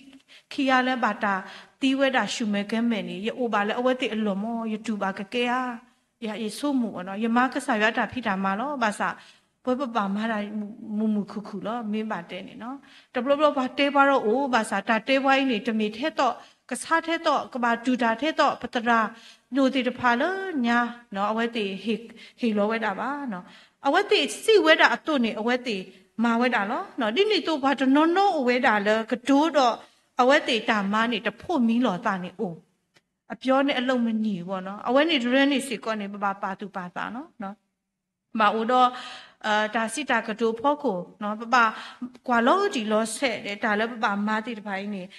ခံဂၤလၢဘၣ်တၢ်သံဝဲဒၣ်ဆူၣ်မဲာ်ကဲမဲာ်န့ၣ် ယအိၣ်ဘၣ်လၢအဝဲသ့ၣ်အလီၢ်မး ယတူၢ်ဘၣ်ကကဲဧါ ယဆိကမိၣ်ဘၣ်နီၤ ယမၤကစၢ်ယွၤတၢ်ဖံးတၢ်မၤလီၤ. ဘၣ်ဆၣ် ပဝဲပဘၣ်မၤတၢ်မုာ်မုာ်ခုၣ်ခုၣ်လီၤ မ့ၢ်ဘၣ်တဲန့ၣ်နီၤ. တဘျီဘျီပှၤတဲပှၤဒီးအိၣ် ဘၣ်ဆၣ် တၢ်တဲပှၤအံၤန့ၣ် တမ့ၢ်ထဲသိး ကဆါထဲသိး ကဘၣ်တူၢ်တၢ်ထဲသိး ပသရၣ်ဒိၣ်သ့ၣ်တဖၣ်လၢညါ အဝဲသ့ၣ်ဟ့ၣ်လီၤဝဲဒၣ်ဘၣ်နီၤ. အဝဲသ့ၣ်စံးဝဲဒၣ်အသိးန့ၣ် အဝဲသ့ၣ်မၤဝဲဒၣ်လီၤ. ဒ်န့ၣ်အသိးပှၤတနီၤနီၤအိၣ်ဝဲဒၣ်လၢကတိၤဒီး အဝဲသ့ၣ်တၢ်မၤန့ၣ် တဖိးမံလီၤသးန့ၣ်အိၣ် အပျီန့ၣ်အလုပ်မနုၤဘၣ်နီၤ. အဝဲန့ၣ်တရၢန့ၣ်စ့ၢ်ကီးန့ၣ် ပဘၣ်ပာ်သူၣ်ပာ်သးလီၤ. ဘၣ်အိၣ်ဒီး တၢ်စံးတၢ်ကတိၤအဖီခိၣ် ပဘၣ်ကွၢ်လီၤတံၢ်လီၤဆဲးဒီး တၢ်လၢပဘၣ်မၤသ့ၣ်တဖၣ်အံၤန့ၣ်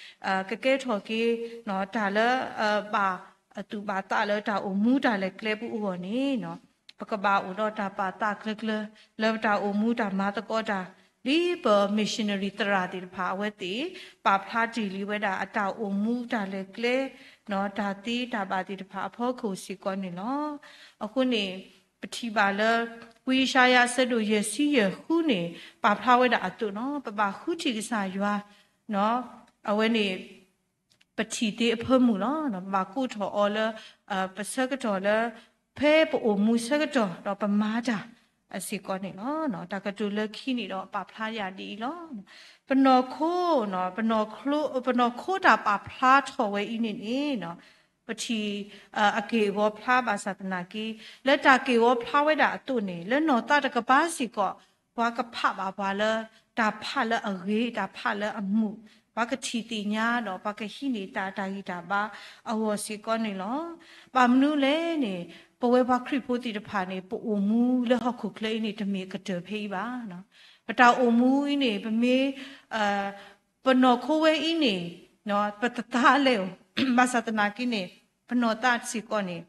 ကကဲထီၣ်က့ၤ တၢ်လၢ ဘၣ်သူၣ်ဘၣ်သးလၢတၢ်အိၣ်မူတၢ်လဲၤကျဲပူၤအဂီၢ်န့ၣ် ပကဘၣ်အိၣ်ဒီးတၢ်ပာ်သးကျၢၤကျၢၤ လၢပတၢ်အိၣ်မူတၢ်မၤသကိးတၢ် ဒ်ပ missionary သရၣ်သ့ၣ်တဖၣ် အဝဲသ့ၣ် ပာ်ဖျါတ့ၢ်လံဝဲဒၣ်အတၢ်အိၣ်မူတၢ်လဲၤကျဲ တၢ်သ့တၢ်ဘၣ်သ့ၣ်တဖၣ်အဖီခိၣ်စ့ၢ်ကီးန့ၣ်လီၤ. အဃိန့ၣ် ပထံၣ်ဘၣ်လၢ ဝံယၡါယၤအဆၢဒိၣ်ယဲၢ်ဆံယဲၢ်ဃုန့ၣ် ပာ်ဖျါဝဲဒၣ်အသိးနီၤ ပဘၣ်ဃုထံၣ်ကစၢ်ယွၤ အဝဲန့ၣ် ပထံၣ်သ့အဖၢမုၢ်လီၤ. ပဘၣ်ကိးထီၣ်အီၤလၢ ပဆၢကတီၢ်လၢ ဖဲပအိၣ်မူဆၢကတီၢ်ဒီးပမၤတၢ်စ့ၢ်ကီးန့ၣ်လီၤ. တၢ်ကတိၤလၢခံန့ၣ်ဒီးပာ်ဖျါယၤဒ်အံၤလီၤ. ပနီၢ်ခိ ပနီၢ်ခိတၢ်ပာ်ဖျါထီၣ်ဝဲအံၤန့ၣ်န့ၣ် ပထံၣ် အက့ၢ်အဂီၤဖျါဘၣ်ဆၣ်သနာ်က့ လၢတၢ်က့ၢ်ဂီၤဖျါဝဲဒၣ်အသိးန့ၣ် လၢနီၢ်သးတကပၤစ့ၢ်ကီး ပှၤကဖးဘၣ်ပှၤလၢ တၢ်ဖးလၢအဂ့ၤ တၢ်ဖးလၢအမုာ် ပှၤကထံၣ်သ့ၣ်ညါဒီး ပှၤကဟံးန့ၢ်တၢ်တၢ်ဂံၢ်တၢ်ဘါအဂီၢ်စ့ၢ်ကီးန့ၣ်လီၤ. ဘၣ်မနုၤလဲၣ်န့ၣ် ပဝဲပှၤခရံာ်ဖိသ့ၣ်တဖၣ်န့ၣ် ပအိၣ်မူလၢဟီၣ်ခိၣ်ချၢအံၤန့ၣ် တမ့ၢ်ကတၢၢ်ဖဲအံၤဘၣ်. ပတၢ်အိၣ်မူအံၤန့ၣ် ပမ့ၢ် ပနီၢ်ခိဝဲအံၤန့ၣ် ပတသါလဲၣ်ဧိၤ ဘၣ်ဆၣ်သနာ်က့န့ၣ် ပနီၢ်သးစ့ၢ်ကီးန့ၣ်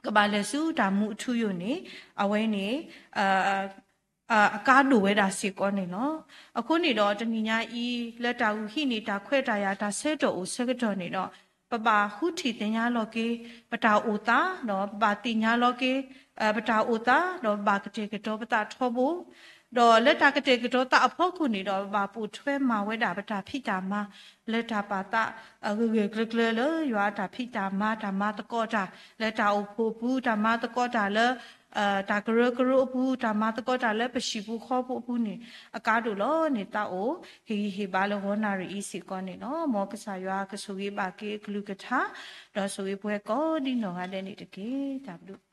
ကဘၣ်လဲၤဆူတၢ်မူအထူအယိာ်န့ၣ် အဝဲန့ၣ် အကါဒိၣ်ဝဲဒၣ်စ့ၢ်ကီးန့ၣ်လီၤ. အဃိန့ၣ်ဒီးတနံၤညါအံၤ လၢတၢ်ဂုာ်ဟံးန့ၢ်တၢ်ခွဲးတၢ်ယာ်တၢ်ဆၢကတီၢ်အိၣ်ဆၢကတီၢ်န့ၣ်ဒီး ပဘၣ်ဃုထံၣ်သ့ၣ်ညါလီၤက့ၤ ပတၢ်အိၣ်သးဒီး ပဘၣ်သ့ၣ်ညါလီၤက့ၤ ပတၢ်အိၣ်သးဒီး ပဘၣ်ကတဲာ်ကတီၤပသးထီဘိ ဒီးလၢတၢ်ကတဲာ်ကတီၤသးအဖီခိၣ်န့ၣ်ဒီး ပဘၣ်ပိာ်ထွဲမၤဝဲဒၣ်ပတၢ်ဖံးတၢ်မၤ လၢတၢ်ပာ်သး ဂၢၢ်ဂၢၢ်ကျၢၤကျၢၤလၢယွၤအတၢ်ဖံးတၢ်မၤ တၢ်မၤသကိးတၢ် လၢတၢ်အိၣ်ဖှိၣ်အပူၤ တၢ်မၤသကိးတၢ်လၢ တၢ်ကရၢကရိအပူၤ တၢ်မၤသကိးတၢ်လၢပဟံၣ်ပူၤဃီပူၤအပူၤန့ၣ် အကါဒိၣ်လီၤန့ၣ် သးအိၣ်ဟ့ၣ်ဂံၢ်ဟ့ၣ်ဘါလၢဂီၤနၣ်ရံၣ်အံၤစ့ၢ်ကီးန့ၣ်လီၤ. မ်ကစၢ်ယွၤကဆိၣ်ဂ့ၤဘၣ်က့ၤအကလုၢ်ကထါ ဒီးဆိၣ်ဂ့ၤပှၤကိးဒ်နီၢ်ဂၤဒဲးန့ၣ်တက့ၢ်. တၢ်ဘျုး